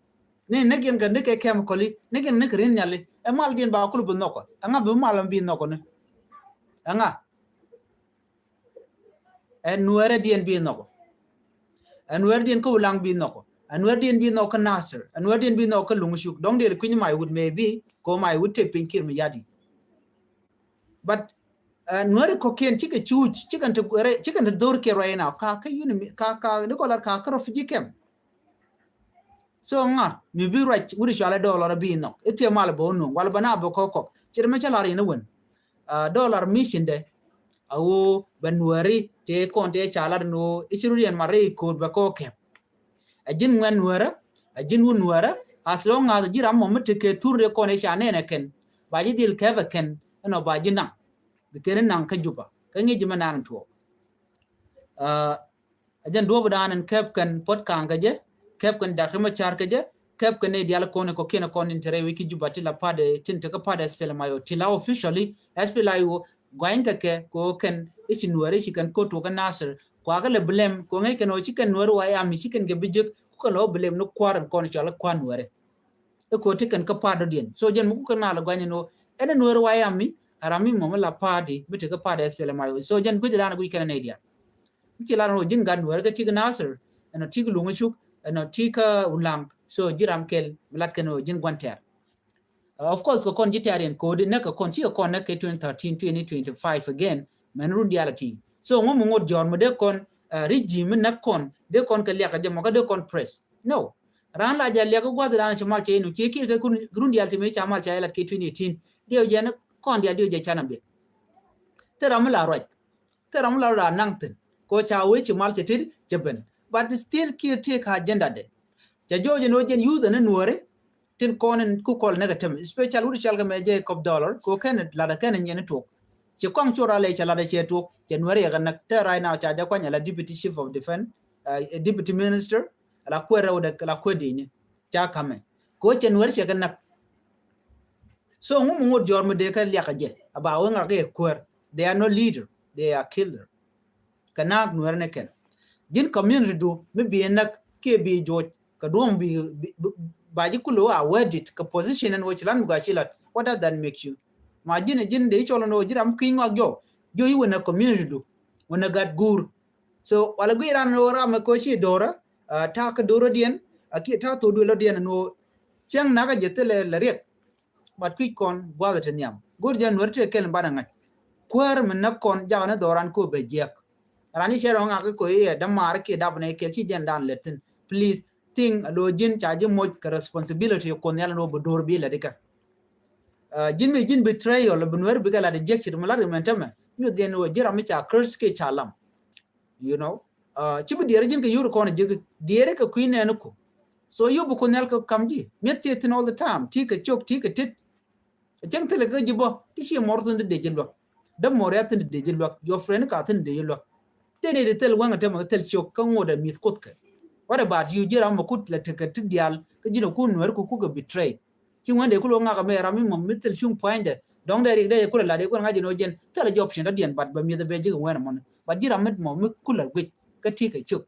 Ni näk yɛn kɛn ni kɛ chemical i̱ näk yɛn ni kɛ ri̱n nhial i̱ ɛ mal diɛn ba kul bi nhɔk ɔ. Ɛ ŋa bi mal ɛ bi nhɔk ɔ ni? Ɛ ŋa? Ɛ Nuäärä diɛn bi nhɔk ɔ. Ɛ Nuäärä diɛn kä Ulaŋ bi nhɔk ɔ. Ɛ Nuäärä diɛn bi nhɔk kä Nasir. Ɛ Nuäärä diɛn bi nhɔk kä Luŋä Cuk. Dɔ̱ŋ diɛn kui̱ny Maiwut maybe ko Maiwut te piny Kiir Mayardit. But Nuäärä kɔ̱kiɛn cikɛ cuuc cikɛn te dhor kiɛ right now ka kä uni ka ka ni kɔ lat ka kä refugee camp. So ŋa mi bi ruac wut i̱ cɔalɛ dollar bi nhɔk i̱ tiɛ mal bä wä nuɔ̱ŋ wal bä na bä kɔk kɔk. Ce̱t mɛ cä lar yɛn i̱ wen dollar mi cindɛ a ɣöö bɛ Nuääri tëë kɔn tëë ca lat ni ɣöö i̱ ci rut yɛn mat rɛy ko̱o̱t bɛ kɔk kɛp. A ji̱n ŋuɛn Nuäärä, a ji̱n wut Nuäärä, as long as ji̱ ram mɔ mi tekɛ thur dee kɔn i̱ ca nɛn ɛ kɛn ba ji̱ dhil kɛp ɛ kɛn. Ɛnɔ ba ji̱ naŋ bi kɛn i̱ naŋ kä Juba kä ŋi̱i̱c ji̱ mɛ naan in tuɔɔk. A jɛn duɔ̱ɔ̱p dan in kɛp kɛn puɔ̱t ka̱a̱ŋ kɛ jɛ, kɛp kɛn Dak Riek Machar kɛ jɛ, kɛp kɛn nɛy diaal kɔn in kɔ̱kiɛn kɔn in te rɛy wec ki Juba ti la party tin tekɛ party SPLM-IO ti la officially SPLM-IO gua̱ny kɛ kɛ ko kɛn i̱ ci Nuääri ci kɛn ko̱ tuɔk kä Nasir. Kuakä lɛ blame ko ŋäc kɛn ɔ ci kɛn Nuääri wa yam i̱ ci kɛn kɛ bi jek ku kɛn lɔ blame ni kua̱r in kɔn cɔal kua̱r Nuääri. I̱ ko ti kɛn kä party dɔ̱diɛn. So jɛn mi ku kɛn na lɛ gua̱ny in ɔ ɛn Nuääri wa yam i̱ a ram mi mɔ mi la party mi tekɛ party SPLM-IO. So jɛn guic dan guic kɛn nɛy diaal. Mi ci lar ɛn ɣöö ji̱n gat Nuäärä kä ti̱k Nasir ɛnɔ ti̱k Luŋä Cuk ɛnɔ ti̱k kä Ulaŋ. So ji̱ ram kɛl mi lat kɛn ɣöö ji̱n gua̱n tɛ̈r. Of course kɛ kɔn ji̱ tɛ̈r yɛn ko̱o̱di näk kɛ kɔn cikɛ kɔn näk kɛ twenty thirteen, twenty twenty-five again. Mɛn run diaal a ti̱i̱ so ŋu mi ŋot jɔ̱ɔ̱r mi dee kɔn regime mi näk kɔn dee kɔn kɛ liak kɛ jɛ mɔ kä dee kɔn press. No. Raan la jɛ liak kɛ gua̱th raan ci mal cɛ inɔ ci Kiir kɛ run diaal ti mi ca mal ca ilat kɛ twenty eighteen. Diɛw jɛ ni kɔn diaal diɛw jɛ canɛ biɛt. Thil ram mi la ruac. Thil ram mi la ruac naŋ thi̱n ko ca wee ci mal cɛ tit cɛ ben. But still Kiir ti ka agenda de. Cɛ jɔɔc ni wä jɛn youth ni Nuääri. Tin kɔn in ku kɔl nɛkɛ tem special wut cal kɛ mɛ Jacob Dollar ko kɛn ladɛ kɛn in yɛn tuɔk. Ci kɔŋ cor alɛ cɛ ladɛ cɛ tuɔk cɛ Nuääri yɛ kɛ näk te right now ca jɛ kuany ala deputy chief of defense, deputy minister. Ala kuɛ rɛw dɛ ala kuɛ di̱i̱ni ca kamɛ. Ko cɛ Nuääri cɛ kɛ näk. So ŋu mi ŋot jɔr mi dee kä liak jɛ aba wä ŋak kɛ kuäär. They are no leader, they are killer. Kɛ naak Nuääri ni kɛn ji̱n community du mi bi näk kiɛ bi juɔc kɛ duɔ̱ŋ bi ba ji̱ kulu a wä dit kɛ position ɛn wä ci lat mi gua ci lat. What does that make you? Ma ji̱n ji̱n dee cɔl ɛn wä ji̱ ram ki̱ny ŋɔak jɔw jɔw i̱ wä nɛ community du wä nɛ gat guur. So wala gui ran ni wä ram ɛ ko ci do̱rä. Ta̱a̱ kä do̱rä diɛn a kiɛ ta̱a̱ thok duël lɔ diɛn ni wä cäŋ nakä jɛ thilɛ lɛ riɛk. But kui̱c kɔn gua̱thɛ ti nhiam go̱r jɛ Nuääri ti kɛl in banɛ ŋa̱c. Kuäär mi näk kɔn jakä ni dhɔran ko bɛ jiɛk. Ran ci cɛ rɔ̱ŋ ŋak ko iɛ dämaar kiɛ dap ni kɛ ci jɛn dan lɛt thin. Please think a lo ji̱n ca ji̱ moc kɛ responsibility kuɔn nhial ni wä bi do̱r bi lɛt ikɛ. Ji̱n mi ji̱n betrayal bi Nuääri bikɛ lat ijek ci ri mi lat kɛ mɛn tämɛ nyuth yɛn ni wä ji̱ ram mi ca curse kiɛ ca lam. You know, ci bi diɛɛri ji̱n kɛ yur kɔn ji̱ diɛɛri kɛ kui̱ nɛɛni ku. So yop bi kun nhial kɛ kam ji̱ mi̱eth ti thin all the time ti kɛ cok ti kɛ tit. Cäŋ thil kɛ ji̱ bä ti ci mɔr thin di dee ji̱ luäk. Däp mɔr ya thin di dee ji̱ luäk your friend ka thin di dee ji̱ luäk. Thin di thil wäŋ a tämɛ kɛ thil cok kä ŋot a mi̱th kuth kɛ. What about you? Ji̱ ram mɛ kut la tekɛ ti diaal kä ji̱n ɛ kun Nuɛr ku kukɛ betray. Ci ŋuɛn dee kulɛ ŋak ɛmɛ ram mi mɔ mi thil cuŋ pua̱nydɛ. Dɔ̱ŋ dee rik dee kulɛ lat dee kulɛ ŋa̱c jɛ ni ɔ jɛn thilɛ jɛ option dɔ̱diɛn, but bɛ mi̱eth ɛ bɛ ji̱ kɛ ŋuɛn ɛmɔni. But ji̱ ram mi mɔ mi kulɛ guic kä ti kɛ cuk.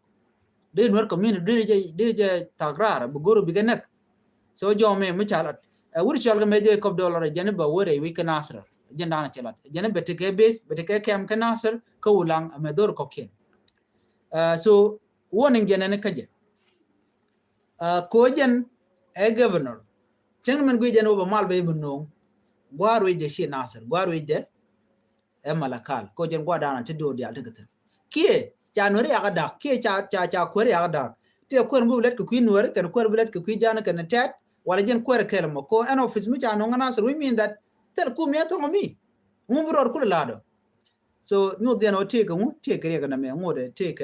Dee Nuɛr community dee jɛ, dee jɛ thak raar bi go̱r bi kɛ näk. So jɔmɛ mi ca lat. Ɛ wut cɔal kɛ mɛ jɛ kɔp dollar jɛn bɛ wä rɛy wi̱c kɛ Nasir. Jɛn da̱a̱n cɛ lat. Jɛn bɛ tekɛ base, bɛ tekɛ kɛm kɛ Nasir kä Ulaŋ ɛmɛ dhor kɔkiɛn. Ɛ so warning jɛn ɛn kä jɛ. Ɛ ko jɛn ɛ governor. Cäŋ min guic jɛn wä bɛ mal bɛ i̱ bi no̱o̱ŋ. Gua̱a̱r wi̱c dɛ ci Nasir. Gua̱a̱r wi̱c dɛ ɛ Malakal. Ko jɛn gua̱a̱r da̱a̱n ti do̱o̱r diaal ti kɛ thi̱n. Kiɛ ca Nuɛri yakä da̱k. Kiɛ ca, ca, ca kuäär yakä da̱k. Ti ɛ kuäär mi bi lɛt kɛ kui̱ Nuɛri, kɛn kuäär bi lɛt kɛ kui̱ Ja̱a̱ŋ kɛn Tɛt. Wala jɛn kuäär kɛl mɔ. Ko ɛn office mi ca no̱o̱ŋ ɛ Nasir, which mean that thil kum yɛ thɔŋ mi. Ŋu bi rɔɔd kulɛ la̱a̱dɔ. So nyuth yɛn ɔ tëëk ŋu, tëëk riɛk nɛ mɛ ŋu dɛ tëëk,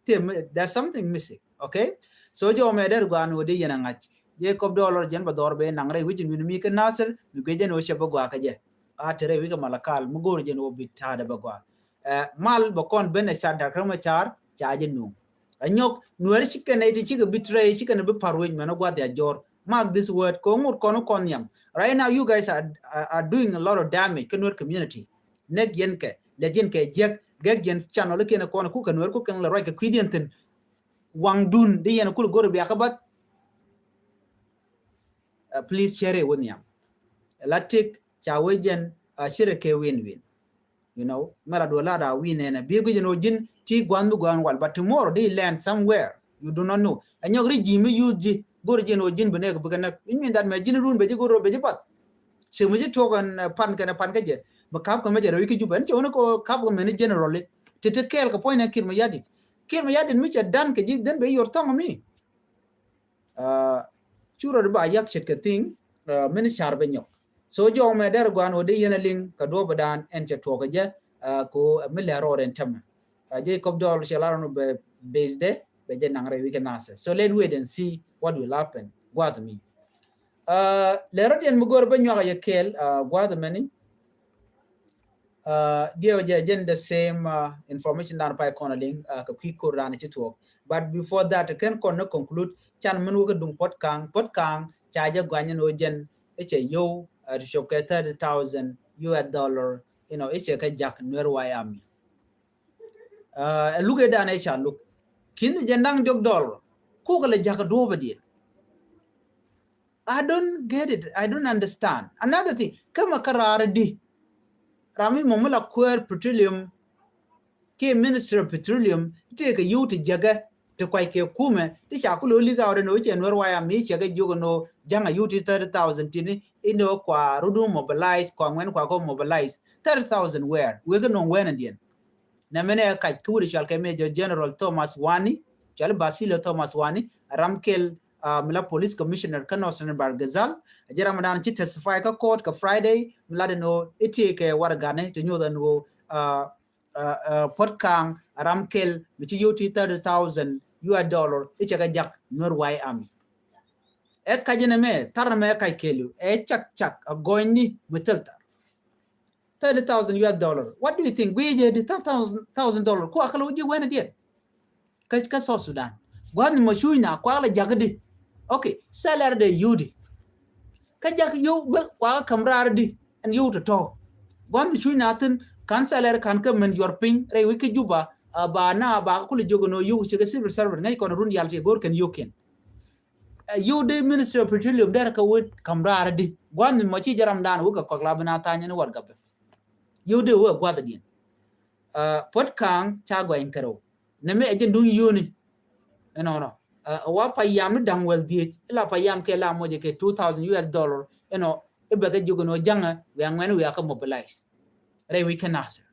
tëëk mi, there's something missing. Okay. So jɔmɛ dɛr guan wä di yɛn a ŋa̱c. Jɛ kɔp dollar jɛn bɛ dhɔr bɛ naŋ rɛy wi̱c in wi̱n mi kɛ Nasir mi guic jɛn wä cɛ bɛ gua kɛ jɛ. A te rɛy wi̱c kɛ Malakal mi go̱o̱r jɛn wä bi ta̱a̱dɛ bɛ gua. Ɛ mal bɛ kɔn ben ɛ car da̱k rɛ mɛ car ca jɛ nuŋ. Ɛ nyɔk Nuɛri ci kɛn ɛ ti ci kɛ betray, ci kɛn ɛ bi par wec mɛn ɛ gua̱th ya jɔr. Mark this word, kɛ ŋut kɔn kɔn nhiam. Right now you guys are, are, are doing a lot of damage kɛ Nuer community. Nɛk yɛn kɛ, lɛt yɛn kɛ jiɛk, gɛk yɛn channel kiɛn kɔn ku kɛ Nuer ku kɛn lɛ ruac kɛ kui̱diɛn thin. Waŋdun di yɛn kul go̱r bia kä bath. Uh, please share it with nhiam. La tik ca wee jɛn, uh, share kɛ win win. You know, mɛ la duɔ la da wi̱i̱ nɛnɛ bi guic ni wä ji̱n ti gua̱n mi gua̱n wal, but tomorrow they land somewhere you do not know. Ɛ nyɔk ri ji̱ mi use ji̱ go̱r ji̱n wä ji̱n bi nɛk bi kɛ näk. It mean that mɛ ji̱n run bɛ ji̱ go̱r bɛ ji̱ bath. Sɛ mi ji̱ tuɔk ɛn, uh, pan kɛn pan kä jɛ mi kap kɛ mɛ jɛ rɛ wi̱i̱ ki Jubɛ ni cɛ wä ni kɔ kap kɛ mɛ ni generally. Ti ti kɛɛl kɛ puɔ̱ny nɛ Kiir Mayardit. Kiir Mayardit mi cɛ dan kɛ ji̱ then bɛ yor thɔŋ mi. Uh, cu rɔ di ba yak ce̱tkɛ thing, uh, mini car bɛ nyɔk. So jɔk mɛ dɛr guan wä di yɛn a liŋ kɛ duɔp dan ɛn cɛ tuɔk kɛ jɛ, uh, ko, uh, mi lɛ rɔɔd ɛn tämɛ. Uh, jɛ kɔp dɔl cɛ lar nɔ bɛ base dɛ bɛ jɛ naŋ rɛ wi̱kɛ Nasir. So let wait and see what will happen. Guath mi. Uh, lɛ rɔdiɛn mi gör bɛ nyuak a yɛ kɛɛl, uh, guath mɛni. Uh, diɛ wä jɛ jɛn the same, uh, information dan pay kɔn a liŋ, uh, kɛ kui̱ kor dan ci tuɔk. But before that, kɛn kɔn ni conclude, can min wä kɛ duŋ Puɔt Kaŋ, Puɔt Kaŋ ca jɛ guany ni wä jɛn i̱ cɛ yow, uh, ti cop kɛ thirty thousand U S dollar, you know, i̱ cɛ kɛ jak Nuer White Army. Uh, ɛ luk ɛ dan ɛ ca luk. Kin jɛ naŋ diɔk dollar. Kuk lɛ jak duɔp ɛ diɛn. I don't get it. I don't understand. Another thing, kä mɛ kä raar di. Ram mi mɔ mi la kuäär petroleum, kiɛ Ministry of Petroleum, tëëkɛ yio̱w ti jäkɛ, ti kuac kɛ kumɛ, ti ca kulɛ wä li̱k a wä rɛ ni wä cɛ Nuer White Army, cɛ kɛ jiök ni wä ja̱ŋ a yio̱w ti thirty thousand tini, inɔ kua rudum mobilize, kua ŋuɛn kua kɔ mobilize. Thirty thousand where? Wek kɛ nɔŋ wɛn a diɛn. Nɛ mɛnɛ kac kä wut cɔal kɛ Major General Thomas Wani, cɔal Basilio Thomas Wani, ram kɛl, uh, mi la police commissioner kä Northern Bahr el Ghazal. A jɛ ram dan ci testify kä court kä Friday, mi la den wä i̱ ti kɛ warɛgani ti nyuɔth ɛn wä, uh, uh, uh, Puɔt Kaŋ, ram kɛl mi ci yio̱w ti thirty thousand U S dollar i̱ cɛ kɛ jak Nuer White Army. Ɛ kac ɛn ɛmɛ, thar ɛmɛ ɛ kac kɛl, ɛ cak cak, a gɔnyni mi thil thar. Thirty thousand U S dollar. What do you think? Gui jɛ di thirty thousand dollar. Kua kɛ lɛ wä ji̱ wen a diɛn. Kä, kä South Sudan. Gua̱n ni mɔ cuny na kua lɛ jak di. Okay, salary de yudi. Kä jak yow bä kua kam raar di. Ɛn yow tɔtɔ. Gua̱n ni cuny na thin kan salary kan kä mɛn yuɔr piny rɛy wi̱c kä Juba. A ba na ba kulɛ jiök ni wä yow cɛ kɛ civil servant ŋäc kɔn run yal ti go̱r kɛn yo̱kiɛn. Ɛ, yio̱w dee Ministry of Petroleum derɛ kɛ wä kam raar di. Gua̱n ni mɔ ci jɛ ram dan wä kɛ kɔk la bi na tha̱a̱ny ni warɛga beth. Yio̱w dee wä gua̱th diɛn. Ɛ, Puɔt Kaŋ ca guany kɛ rɛw. Nɛ mi ɛ jɛ duŋ yio̱ni. Ɛnɔnɔ. Ɛ, wa payam ni da̱ŋ wäl dhiec. Ila payam kɛ la mɔcɛ kɛ two thousand U S dollar. Ɛnɔ, i̱ bɛ kɛ jiök ni wä ja̱ŋɛ, wiaa ŋuɛn wiaa kɛ mobilize. Rɛy wi̱c kä Nasir.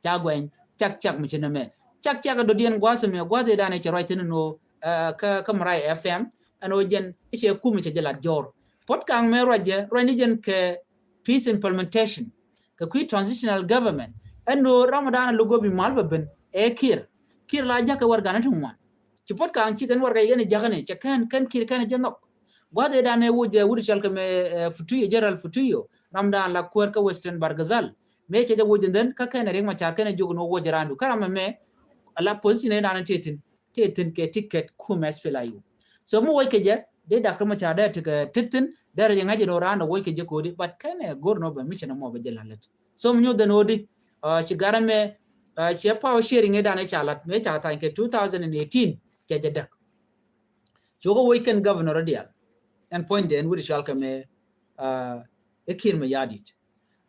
Ca guɛny cak cak mi ci nɛmɛ. Cak cak dɔ̱diɛn gua̱a̱th ɛmɛ, gua̱a̱th ëëdan ɛ cɛ ruac thi̱n ɛn ɣöö, ɛ, kä, kä Marai F M, ɛn ɣöö jɛn i̱ cɛ kum i̱ cɛ jɛ lat jɔɔr. Puɔt Kaŋ mɛ ruac jɛ, ruac ni jɛn kɛ peace implementation. Kɛ kui̱ transitional government. Ɛn ɣöö ram ëëdan ɛ luk ɣöö bi mal bɛ ben, ɛ Kiir. Kiir la ja̱k kɛ warɛgani ti ŋuan. Ci Puɔt Kaŋ ci kɛn warɛga yɛn ɛ ja̱k ɛn ɛ, cɛ kɛn, kɛn Kiir kɛn ɛ jɛ nhɔk. Gua̱a̱th ëëdan ɛ woc jɛ wut cɔal kɛ mɛ, ɛ, Futuyo, General Futuyo. Ram dan la kuäär kä Western Bahr el Ghazal. Mëë cɛ jɛ woc jɛ dhɛn kä kɛn ɛ Riek Machar kɛn ɛ jiök ni wä woc jɛ raandu. Kä ram ɛmɛ, ala position ëëdan ɛ tëë thi̱n. tëë thi̱n kɛ ticket kumɛ S P L A U. So mi woc kɛ jɛ dee Doctor Machar dee tekɛ tet thi̱n, dee rɛ jɛ ŋa̱c jɛ nɔ raan ɛ woc kɛ jɛ ko̱di, but kɛn ɛ go̱r nɔ bɛ mission mɔ bɛ jɛ la̱t lät. So mi nyuth ɛn ɣöö di ci garɛ mɛ, ci power sharing ëë dan ɛ ca la̱t mëë ca tha̱a̱ny kɛ two thousand and eighteen cɛ jɛ däk. Cukɛ woc kɛn governor dial. Ɛn puɔ̱nydɛ ɛn wut cɔal kɛ mɛ ɛ Kiir Mayardit.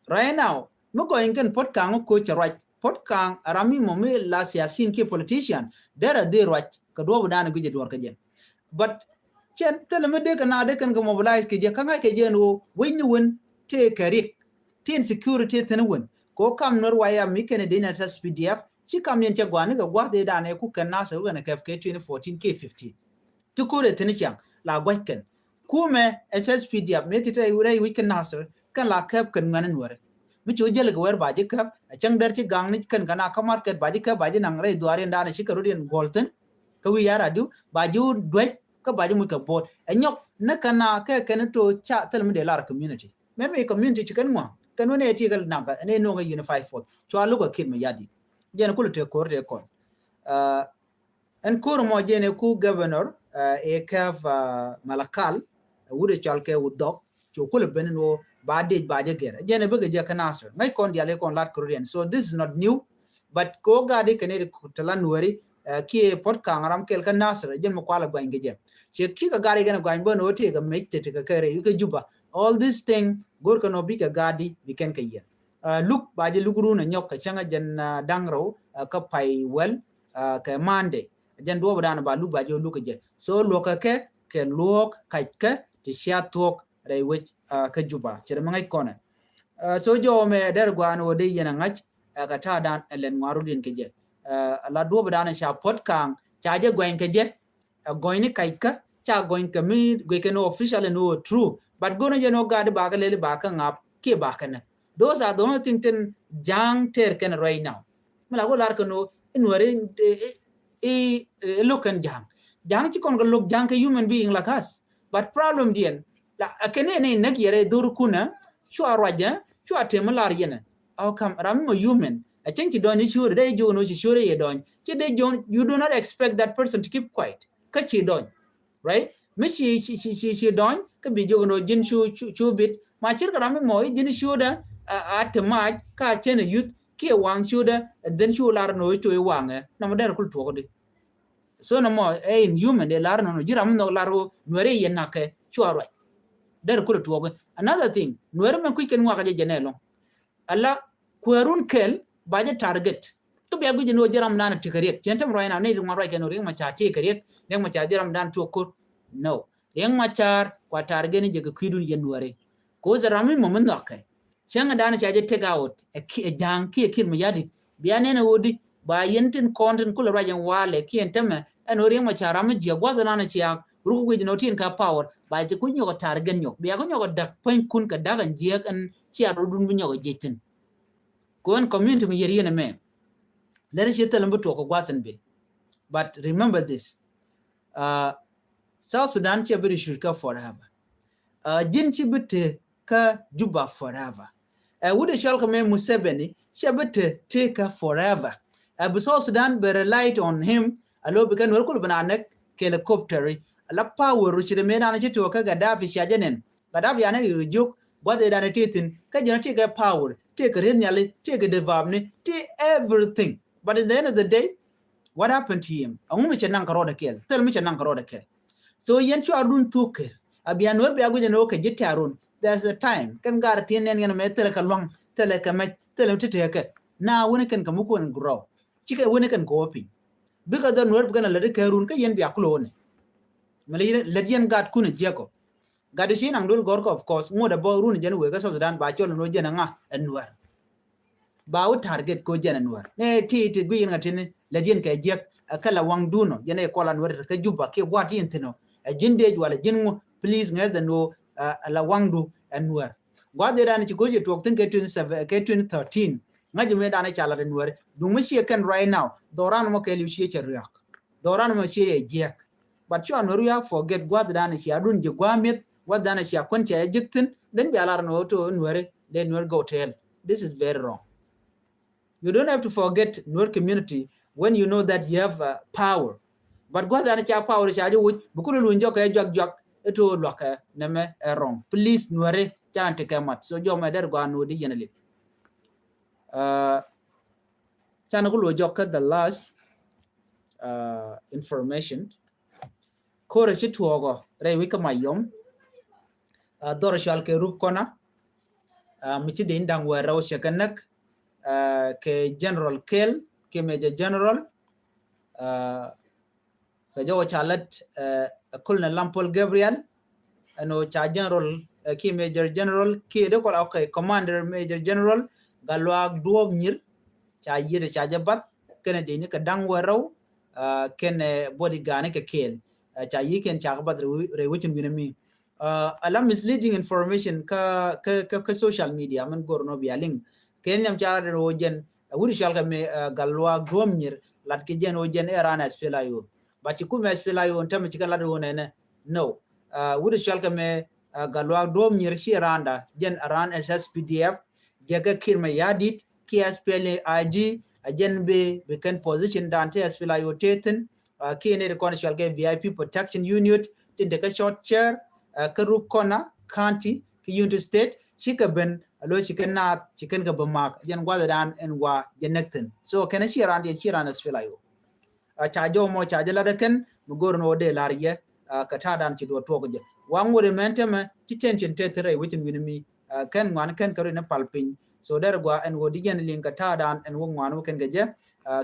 Right now mi gɔny kɛn Puot Kaŋ ɔ koc cɛ ruac. Puot Kaŋ ram mi mɔ mi la siasin kiɛ politician, derɛ dhil ruac kɛ duɔ̱ɔ̱p dan guic ɛ duɔ̱ɔ̱r kɛ jɛ. But cɛn thilɛ mi dee kɛ na dee kɛn kɛ mobilize kɛ jɛ kä ŋa̱c kɛ jɛ ɛn ɣöö wec ni wen tëë kɛ riɛk, tin security thin wen. Kɛ ɣöö kam Nuer waya mi kɛn ɛ dee ni S S P D F ci kam niɛn cɛ gua̱a̱ni kɛ gua̱th ëë dan ɛ ku kɛn Nasir wukɛn ɛ kɛp kɛ twenty fourteen kɛ fifteen. Ti ko̱r ɛ thi̱n ciaŋ la gua̱c kɛn. Kumɛ S S P D F mëë ti te rɛy wi̱c kɛn Nasir kɛn la kɛp kɛn ŋuɛ̈ni Nuɛri. Mi ci wä jäl kɛ wɛr ba ji̱ kɛp ɛ cäŋ dɛr ci gaŋni kɛn kɛn a kä market ba ji̱ kɛp ba ji̱ naŋ rɛy dhuaar in dan ɛ ci kɛ rot in guɔ̱l thi̱n. Kä wi̱i̱ yar adiu ba ji̱ wä duec kä ba ji̱ muc kɛ bo̱o̱t ɛ nyɔk ni kɛn a kɛ kɛn to ca thil mi dee lar community. Mɛmi community ci kɛn ŋua̱a̱ŋ kɛn wä ni ɛ ti kɛ naŋ kɛ ni nuɔ̱ŋ ɛ unified force cua luk ɛ Kiir Mayardit. Jɛn kulɛ tëë ko̱r tëë kɔn. Ɛn ko̱r mɔ jɛn ɛ ku governor ɛ kɛp Malakal ɛ wut ɛ cɔal kɛ wut dhɔk. Cu kulɛ ben ni wä ba dec ba jɛ gɛr jɛn ɛ bikɛ jɛ kä Nasir ŋäc kɔn dial ɛ kɔn lat Korean. So this is not new. But kɛ wä gat i̱ kɛn i̱ tɛ la Nuɛri kiɛ Puot Kaŋ ram kɛl kä Nasir jɛn mi kualɛ guany kɛ jɛ. Ciɛ ki̱ kɛ gat i̱ kɛn guany bä ni wä tëë kɛ mec tëë kɛ kɛ rɛy kɛ Juba. All this thing go̱r kɛ nɔ bikɛ gat i̱ bi kɛn kɛ yɛn. Luk ba jɛ luk run ɛ nyɔk kɛ cäŋ ɛ jɛn da̱ŋ rɛw kä pay wäl kɛ Monday. Jɛn duɔ̱ɔ̱p dan ba luk ba jɛ luk kɛ jɛ. So luɔ̱k kɛ kɛ kɛ luɔ̱k kac kɛ ti cia thuɔ̱k rɛy wec kä Juba. Cɛ rɛ mi ŋäc kɔnɛ. So jɔwä mɛ dɛr gua̱a̱n wä dee yɛn a ŋa̱c kɛ ta̱a̱ dan ɛ lɛn ŋuan rut yɛn kɛ jɛ. La duɔ̱ɔ̱p dan ca Puot Kaŋ ca jɛ guany kɛ jɛ. Ɛ gɔny ni kac kä ca gɔny kɛ mi guic kɛ ni official ni wä true. But go̱n jɛ ni wä gat i̱ ba kɛ lɛl i̱ ba kɛ ŋa̱p kiɛ ba kɛ nɛ. Those are the only thing tin ja̱a̱ŋ tɛr kɛn right now. Mi la wä lar kɛ ni wä in wä ri i̱ lo̱k kɛn ja̱a̱ŋ. Ja̱a̱ŋ ci kɔn kɛ lo̱k ja̱a̱ŋ kɛ human being like us. But problem diɛn la a kɛn ni ni näk yɛrɛ dhor kunɛ cua ruacɛ cua tem mi lar yɛnɛ. How come ram mi mɔ human a cieŋ ci dɔny ni ciöödɛ dee ji̱ wä ni wä ci ciöödɛ yɛ dɔny ci dee ji̱ wä. You do not expect that person to keep quiet. Kä ci dɔny, right? Mi ci ci ci ci dɔny kä bi jiök ni ji̱n cu cu bit ma cir kɛ ram mi mɔ i̱ ji̱n ciötdä. A te mac ka cɛn a yuth kiɛ waŋ ciötdä. And then cu lar ni wä i̱ cu i̱ waŋɛ na mɔ dɛr kul tuɔk di. So na mɔ ɛ in human dee lar ni wä ji̱ ram mi nhɔk lar wä Nuɛri yɛ nakɛ cua ruac. Dɛr kul tuɔk. Another thing Nuɛri mɛ kui̱ kɛn ŋuak jɛ jɛ nɛ lɔŋ. Ala kuɛɛrun kɛl ba jɛ target. Kä bia guic ni wä ji̱ ram nan a ti kɛ riɛk cien tem ruac na ni ŋuan ruac kɛn wä Riek Machar ti kɛ riɛk Riek Machar ji̱ ram nan tuɔk ko̱r. No. Riek Machar kua target ni jɛ kɛ kui̱dun yɛn Nuɛri. Ko̱ thɛ ram mi mɔ mi nhɔkɛ cäŋ dan ca jɛ take out ɛ ja̱a̱ŋ kiɛ Kiir Mayardit. Bia nɛn ɛ wä di ba yɛn tin kɔn tin kulɛ ruac ɛn walɛ kiɛ ɛn tämɛ ɛn wä Riek Machar ram mi jiɛ gua̱th nan a cia ruk guic ni wä tin ka power ba jɛ kui̱ nyɔk ɛ target nyɔk bia kui̱ nyɔk ɛ da̱k puɔ̱nykun kɛ da̱k ɛn jiɛk ɛn cia rudun bi nyɔk ɛ jiec thi̱n. Kɛ ɣän community mi yɛr yɛn ɛmɛ. Lɛr ci thil mi bi tuɔk kɛ gua̱th in bi. But remember this. South Sudan ci bi refuge kä forever. Ji̱n ci bi te kä Juba forever. Ɛ wut ɛ cɔl kɛ mɛ Museveni ci bi te te kä forever. Ɛ bi South Sudan bi relied on him. A lo bi kɛ Nuɛr kul bi na näk kɛ helicopter. A la power ru ci ri mɛ dan ci tuɔk kä Gaddafi ci a jɛ nɛn. Gaddafi a näk yɛ jiök gua̱th ɛ dan ti thi̱n kä jɛn ti kɛ power ti kɛ rieth nhiali ti kɛ devapni ti everything. But in the end of the day, what happened to him? Ɛŋu mi cɛ naŋ kɛ rɔɔdɛ kɛl? Thil mi cɛ naŋ kɛ rɔɔdɛ kɛl. So yɛn cua run thuk kɛ a bia Nuɛr bia guic ɛn ɣöö kɛ ji̱ tɛ̈r run. There's a time kɛn gar ti nɛn yɛn mɛ thilɛ kɛ luaŋ thilɛ kɛ mɛc thilɛ mi ti tekɛ. Na wuni kɛn kɛ muk wuni grow. Cikɛ wuni kɛn kɛ wä piny. Bikɛ dhɔ Nuɛr bikɛn a lät kɛ run kä yɛn bia kulɛ wuni. Mɛ lät yɛn gat kun a jiɛkɔ. Gat ci naŋ duel gɔrkɔ of course ŋot a bɔ run jɛn wek kä South Sudan ba cɔl ni wä jɛn a ŋa ɛ Nuɛr. Ba wä target ko jɛn ɛ Nuɛr. Nɛ ti ti gui yɛn ŋa tini lɛ jɛn kɛ jiɛk ɛ kɛ la waŋ dunɔ jɛn ɛ kɔla Nuɛr kä Juba kiɛ guat yɛn thinɔ. Ɛ ji̱n dec wala ji̱n ŋu please ŋɛ dhɛ nuɔ ɛ la waŋ du ɛ Nuɛr. Guat dhɛ ran ci koci tuɔk thin kɛ twenty seven kɛ twenty thirteen. Ŋa̱c mi dan ɛ ca la ri Nuɛr. Duŋ mi ciɛ kɛn right now. Dhɔran mɔ kɛ liw ciɛ cɛ riak. Dhɔran mɔ ciɛ yɛ jiɛk. But cua Nuɛr wi̱i̱ a forget gua̱th dan cia dun ji̱ gua̱a̱ mi̱eth gua̱th dan cia kuän cia jɛ ji̱k thi̱n. Then bia lar ni wä to Nuɛri dee Nuɛr go tell. This is very wrong. You don't have to forget Nuer community when you know that you have uh, power. But gua̱th dan ca power ca jɛ wuc bi kul luny jɔkɛ juak juak. Ito luakɛ nɛmɛ ɛ wrong. Please Nuɛri canɛ tekɛ mat. So jɔmɛ dɛr gɔaa nɔ di yɛn a lip. Canɛ ku luɔ jɔk kä the last information. Ko̱rɛ ci tuɔɔkɔ rɛy wi̱c kä Mayom. Dhɔr cual kɛ Rup Kɔna. Mi ci deny da̱ŋ wɛɛr rɛw cɛ kɛ näk kɛ General Kel kiɛ Major General. Kɛ jɔwä ca lät Colonel Lampol Gabriel. Ɛn ɣöö ca General kiɛ Major General kiɛ dee kɔl, okay, Commander Major General Gatluak Duɔp Nyir. Ca yiet ca jɛ bath kɛnɛ deni kɛ da̱ŋ wɛɛr rɛw kɛnɛ bodyguard ni kɛ Kel. Ca yiet kɛn ca kɛ bath rɛy wecin wi̱nɛ mi. Ala misleading information kä, kä, kä, kä social media min gor nɔ bia liŋ. Kɛ nhiam ca rat den wä jɛn wut cual kɛ mi Gatluak Duɔp Nyir lat kɛ jɛn wä jɛn ɛ ran SPLA-IO. But ci kumɛ SPLA-IO tämɛ ci kɛ lat wä nɛnɛ. No. Wut cual kɛ mi Gatluak Duɔp Nyir ci randa jɛn ran S S P D F. Jɛ kɛ Kiir Mayardit kiɛ SPLA-IG a jɛn bi, bi kɛn position dan ti SPLA-IO tethin. Kiɛ ni ri kɔn cual kɛ V I P protection unit tin te kä short chair kä Rup Kɔna County kä Unity State. Ci kɛ ben a lo ci kɛn naath ci kɛn kɛ bä mak jɛn guath dan ɛn wa jɛ näk thin. So kɛn ci ran diɛn ci ran SPLA-IO. Ca jɔw mɔ ca jɛ lat ɛ kɛn mi go̱r ni wä dee lar yɛ kɛ ta̱a̱ dan ci duɔ tuɔk jɛ. Wa ŋuɔt ɛmɛn tämɛ ti tension te thirɛ wecin wi̱ni mi kɛn ŋuan kɛn kɛ ri ni pal piny. So dɛr gua ɛn wä di jɛn liŋ kɛ ta̱a̱ dan ɛn wä ŋuan wä kɛn kɛ jɛ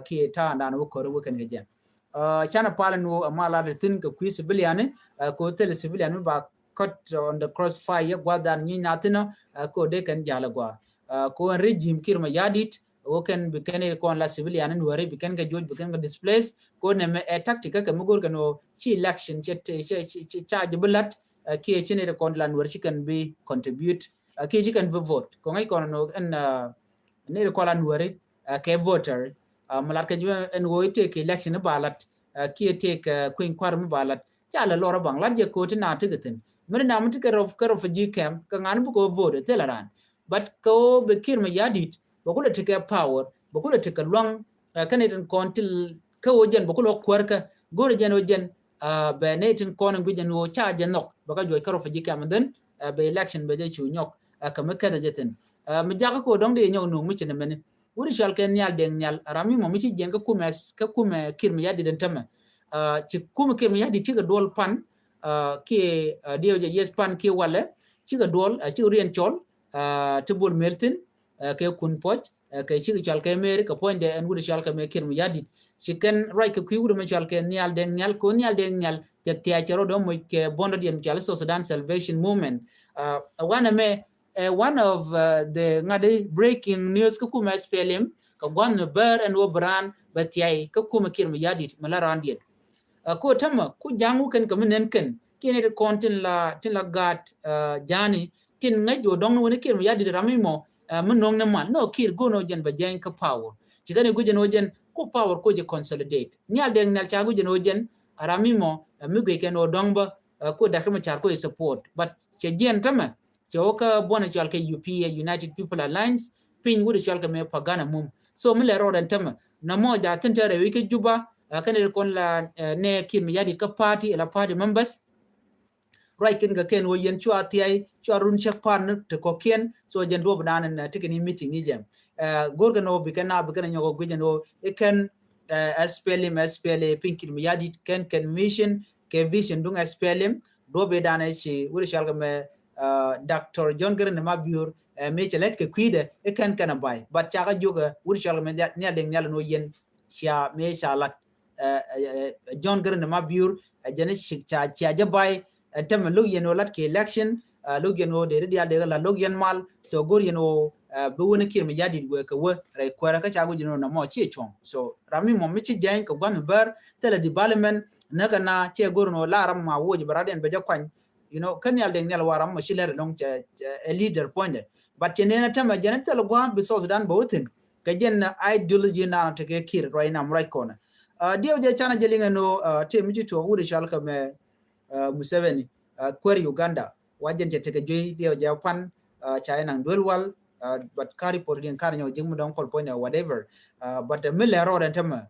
kiɛ ta̱a̱ dan wä kɔr wä kɛn kɛ jɛ. Canɛ pal ɛn wä ɛma lat ɛ thin kɛ kui̱ civilian ni kɛ wä thil civilian mi ba cut on the crossfire guath dan nyi na thin ɔ kɛ wä dee kɛn jal ɛ gua. Kɛ wä ɛn regime Kiir Mayardit wä kɛn bi kɛn ɛ kɔn la civilian ni wä ri bi kɛn kɛ juɔc bi kɛn kɛ displace kɛ wä nɛmɛ ɛ tactic kä kɛ mi go̱r kɛn wä ci election cɛ, cɛ, cɛ, cɛ, ca jɛ bi lat kiɛ ci ni ri kɔn la nuɛr ci kɛn bi contribute kiɛ ci kɛn bi vote kɛ ŋäc kɔn nɔ ɛn ni ri kɔn la nuɛri kɛ voter. Mi lat kɛ jɛ ɛn wä itek election ni ba lat kiɛ tek kueny kuar mi ba lat ca lɛ lɔr baŋ lat jɛ ko̱ti na ti kɛ thin mi ri na mi ti kɛ rɔ, kɛ refugee camp kɛ ŋa̱n bi kɛ vote thil ran. But kɛ wä bɛ Kiir Mayardit bɛ kulɛ ti kɛ power bɛ kulɛ ti kɛ luaŋ kɛn itin kɔn ti kä wä jɛn bɛ kulɛ kuäär kä go̱r jɛn wä jɛn bɛ ni itin kɔn in guic jɛn wä ca jɛ nhɔk bɛ kä juɔc kä refugee camp and then bɛ election bɛ jɛ cu nyɔk kɛ mi kɛthɛ jɛ thin. Mi jakä kɛ wä dɔŋ di nyɔk nuŋ mi ci ni mɛni wut cual kɛ Nhial Deng Nhial ram mi mɔ mi ci jiɛn kä kumɛ, kä kumɛ Kiir Mayardit in tämɛ. Ci kumɛ Kiir Mayardit cikɛ duɔl pan kiɛ diɛw jɛ yes pan kiɛ walɛ cikɛ duɔl cikɛ rien cɔl ti bol mel thin kɛ kun puɔc kɛ cikɛ cual kɛ meri kɛ puɔnydɛ ɛn wut cual kɛ mɛ Kiir Mayardit. Ci kɛn ruac kɛ kui̱ wut mɛ cual kɛ Nhial Deng Nhial kɛ wä Nhial Deng Nhial cɛ thiac cɛ rɔ dɔ̱ moc kɛ bondä diɛn cual South Sudan Salvation Movement. Wanɛ mɛ ɛ one of the ŋa̱t breaking news kä kumɛ S P L M kɛ gua̱n ni bär ɛn wä bran bɛ thiay kä kumɛ Kiir Mayardit mɛ la ran diɛn. Ko tämɛ ku ja̱ŋ wä kɛn kɛ mi nɛn kɛn kiɛ ni ti kɔn tin la, tin la gaat ja̱ni tin ŋäc jɔ dɔŋ ni wä ni Kiir Mayardit ram mi mɔ mi no̱ŋ ni man nɔ Kiir go̱n wä jɛn bɛ jɛny kä power. Ci kɛn i guic jɛn wä jɛn ku power ko jɛ consolidate Nhial Deng Nhial ca guic jɛn wä jɛn ram mi mɔ mi guic kɛn wä dɔŋ bä ko Doctor Machar ko i support but cɛ jiɛn tämɛ. Cɛ wä kä buɔnɛ cual kɛ U P A, United People Alliance, piny wut cual kɛ mɛ Pagana Mum. So mi lɛ rɔɔdɛn tämɛ na mɔ ja thin tɛrɛ wi̱i̱ kä Juba kɛn ri kɔn la nɛ Kiir Mayardit kä party la party members. Ruac kin kɛ kɛn wä yɛn cua thiay cua run cɛk pan ni ti kɔkiɛn. So jɛn duɔp dan ni ti kɛn i meeting i jɛn go̱r kɛn wä bi kɛn na bi kɛn nyɔk wä guic jɛn wä i kɛn S P L M, S P L A piny Kiir Mayardit kɛn kɛn mission kɛ vision duŋ S P L M. Duɔp i danɛ ci wut cual kɛ mɛ Doctor John Garang de Mabior mi cɛ lɛt kɛ kui̱dɛ i kɛn kɛn a bay but cakɛ jiök wut cual kɛ mɛ Nhial Deng Nhial in wä yɛn cia mi ca lat John Garang de Mabior jɛn ci ca cia jɛ bay. Ɛn tämɛ lo̱k yɛn wä lat kɛ election lo̱k yɛn wä deri dial deri la lo̱k yɛn mal. So go̱r yɛn wä bi wä ni Kiir Mayardit wee kɛ wä rɛy kuɛrɛ kä ca go̱r yɛn wä na mɔ ci cuɔ̱ŋ. So ram mi mɔ mi ci jɛny kɛ gua̱n mi bär thilɛ development. Näkä na cɛ go̱r ni wä la ram ma woc bɛ rat yɛn bɛ jɛ kuany. You know kä Nhial Deng Nhial wa ram mɔ ci lɛr lɔŋ cɛ ɛ leader puɔ̱nydɛ. But cɛ nɛn a tämɛ jɛn thilɛ gua̱n bi South Sudan bɛ wä thin kɛ jɛn ideology na tekɛ Kiir ruac nam ruac kɔnɛ. Diɛw jɛ canɛ jɛ liŋɛ ni wä tëë mi ci tuɔɔk wut cual kɛ mɛ Museveni kuäär Uganda wa jɛn cɛ tekɛ juey diɛw jɛ pan ca inaŋ duel wal. But kari por din kari nyɔ jik mi dɔŋ kɔl point whatever. But mi lɛ rɔɔd ɛn tämɛ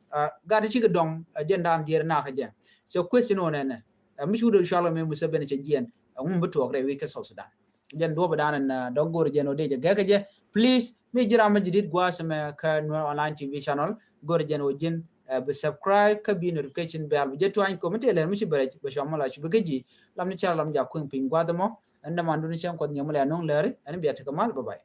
gat cikɛ dɔŋ jɛn dan dier nak jɛ. So question on ɛn mi cu dol cual mi Museveni cɛ jiɛn ŋum bi tuɔk rɛ wi̱i̱ kɛ South Sudan. Jɛn duɔp dan ɛn dɔk gor jɛn o dee jɛ gɛk jɛ. Please mi jiram mi jidit guas mɛ kɛ Nuer Online T V channel gor jɛn o jin bi subscribe kä bi notification bell bi jɛ tuany kɔ mi tëë lɛr mi ci bɛ rɛc bɛ cuam mi la cu bi kä ji̱. Lam ni cɛr lam jak kueŋ piny guath mɔ. Ɛn däman duni cɛn kuɔth nyɛ mi lɛ no̱ŋ lɛri ɛn bia tekɛ mal. Bye bye.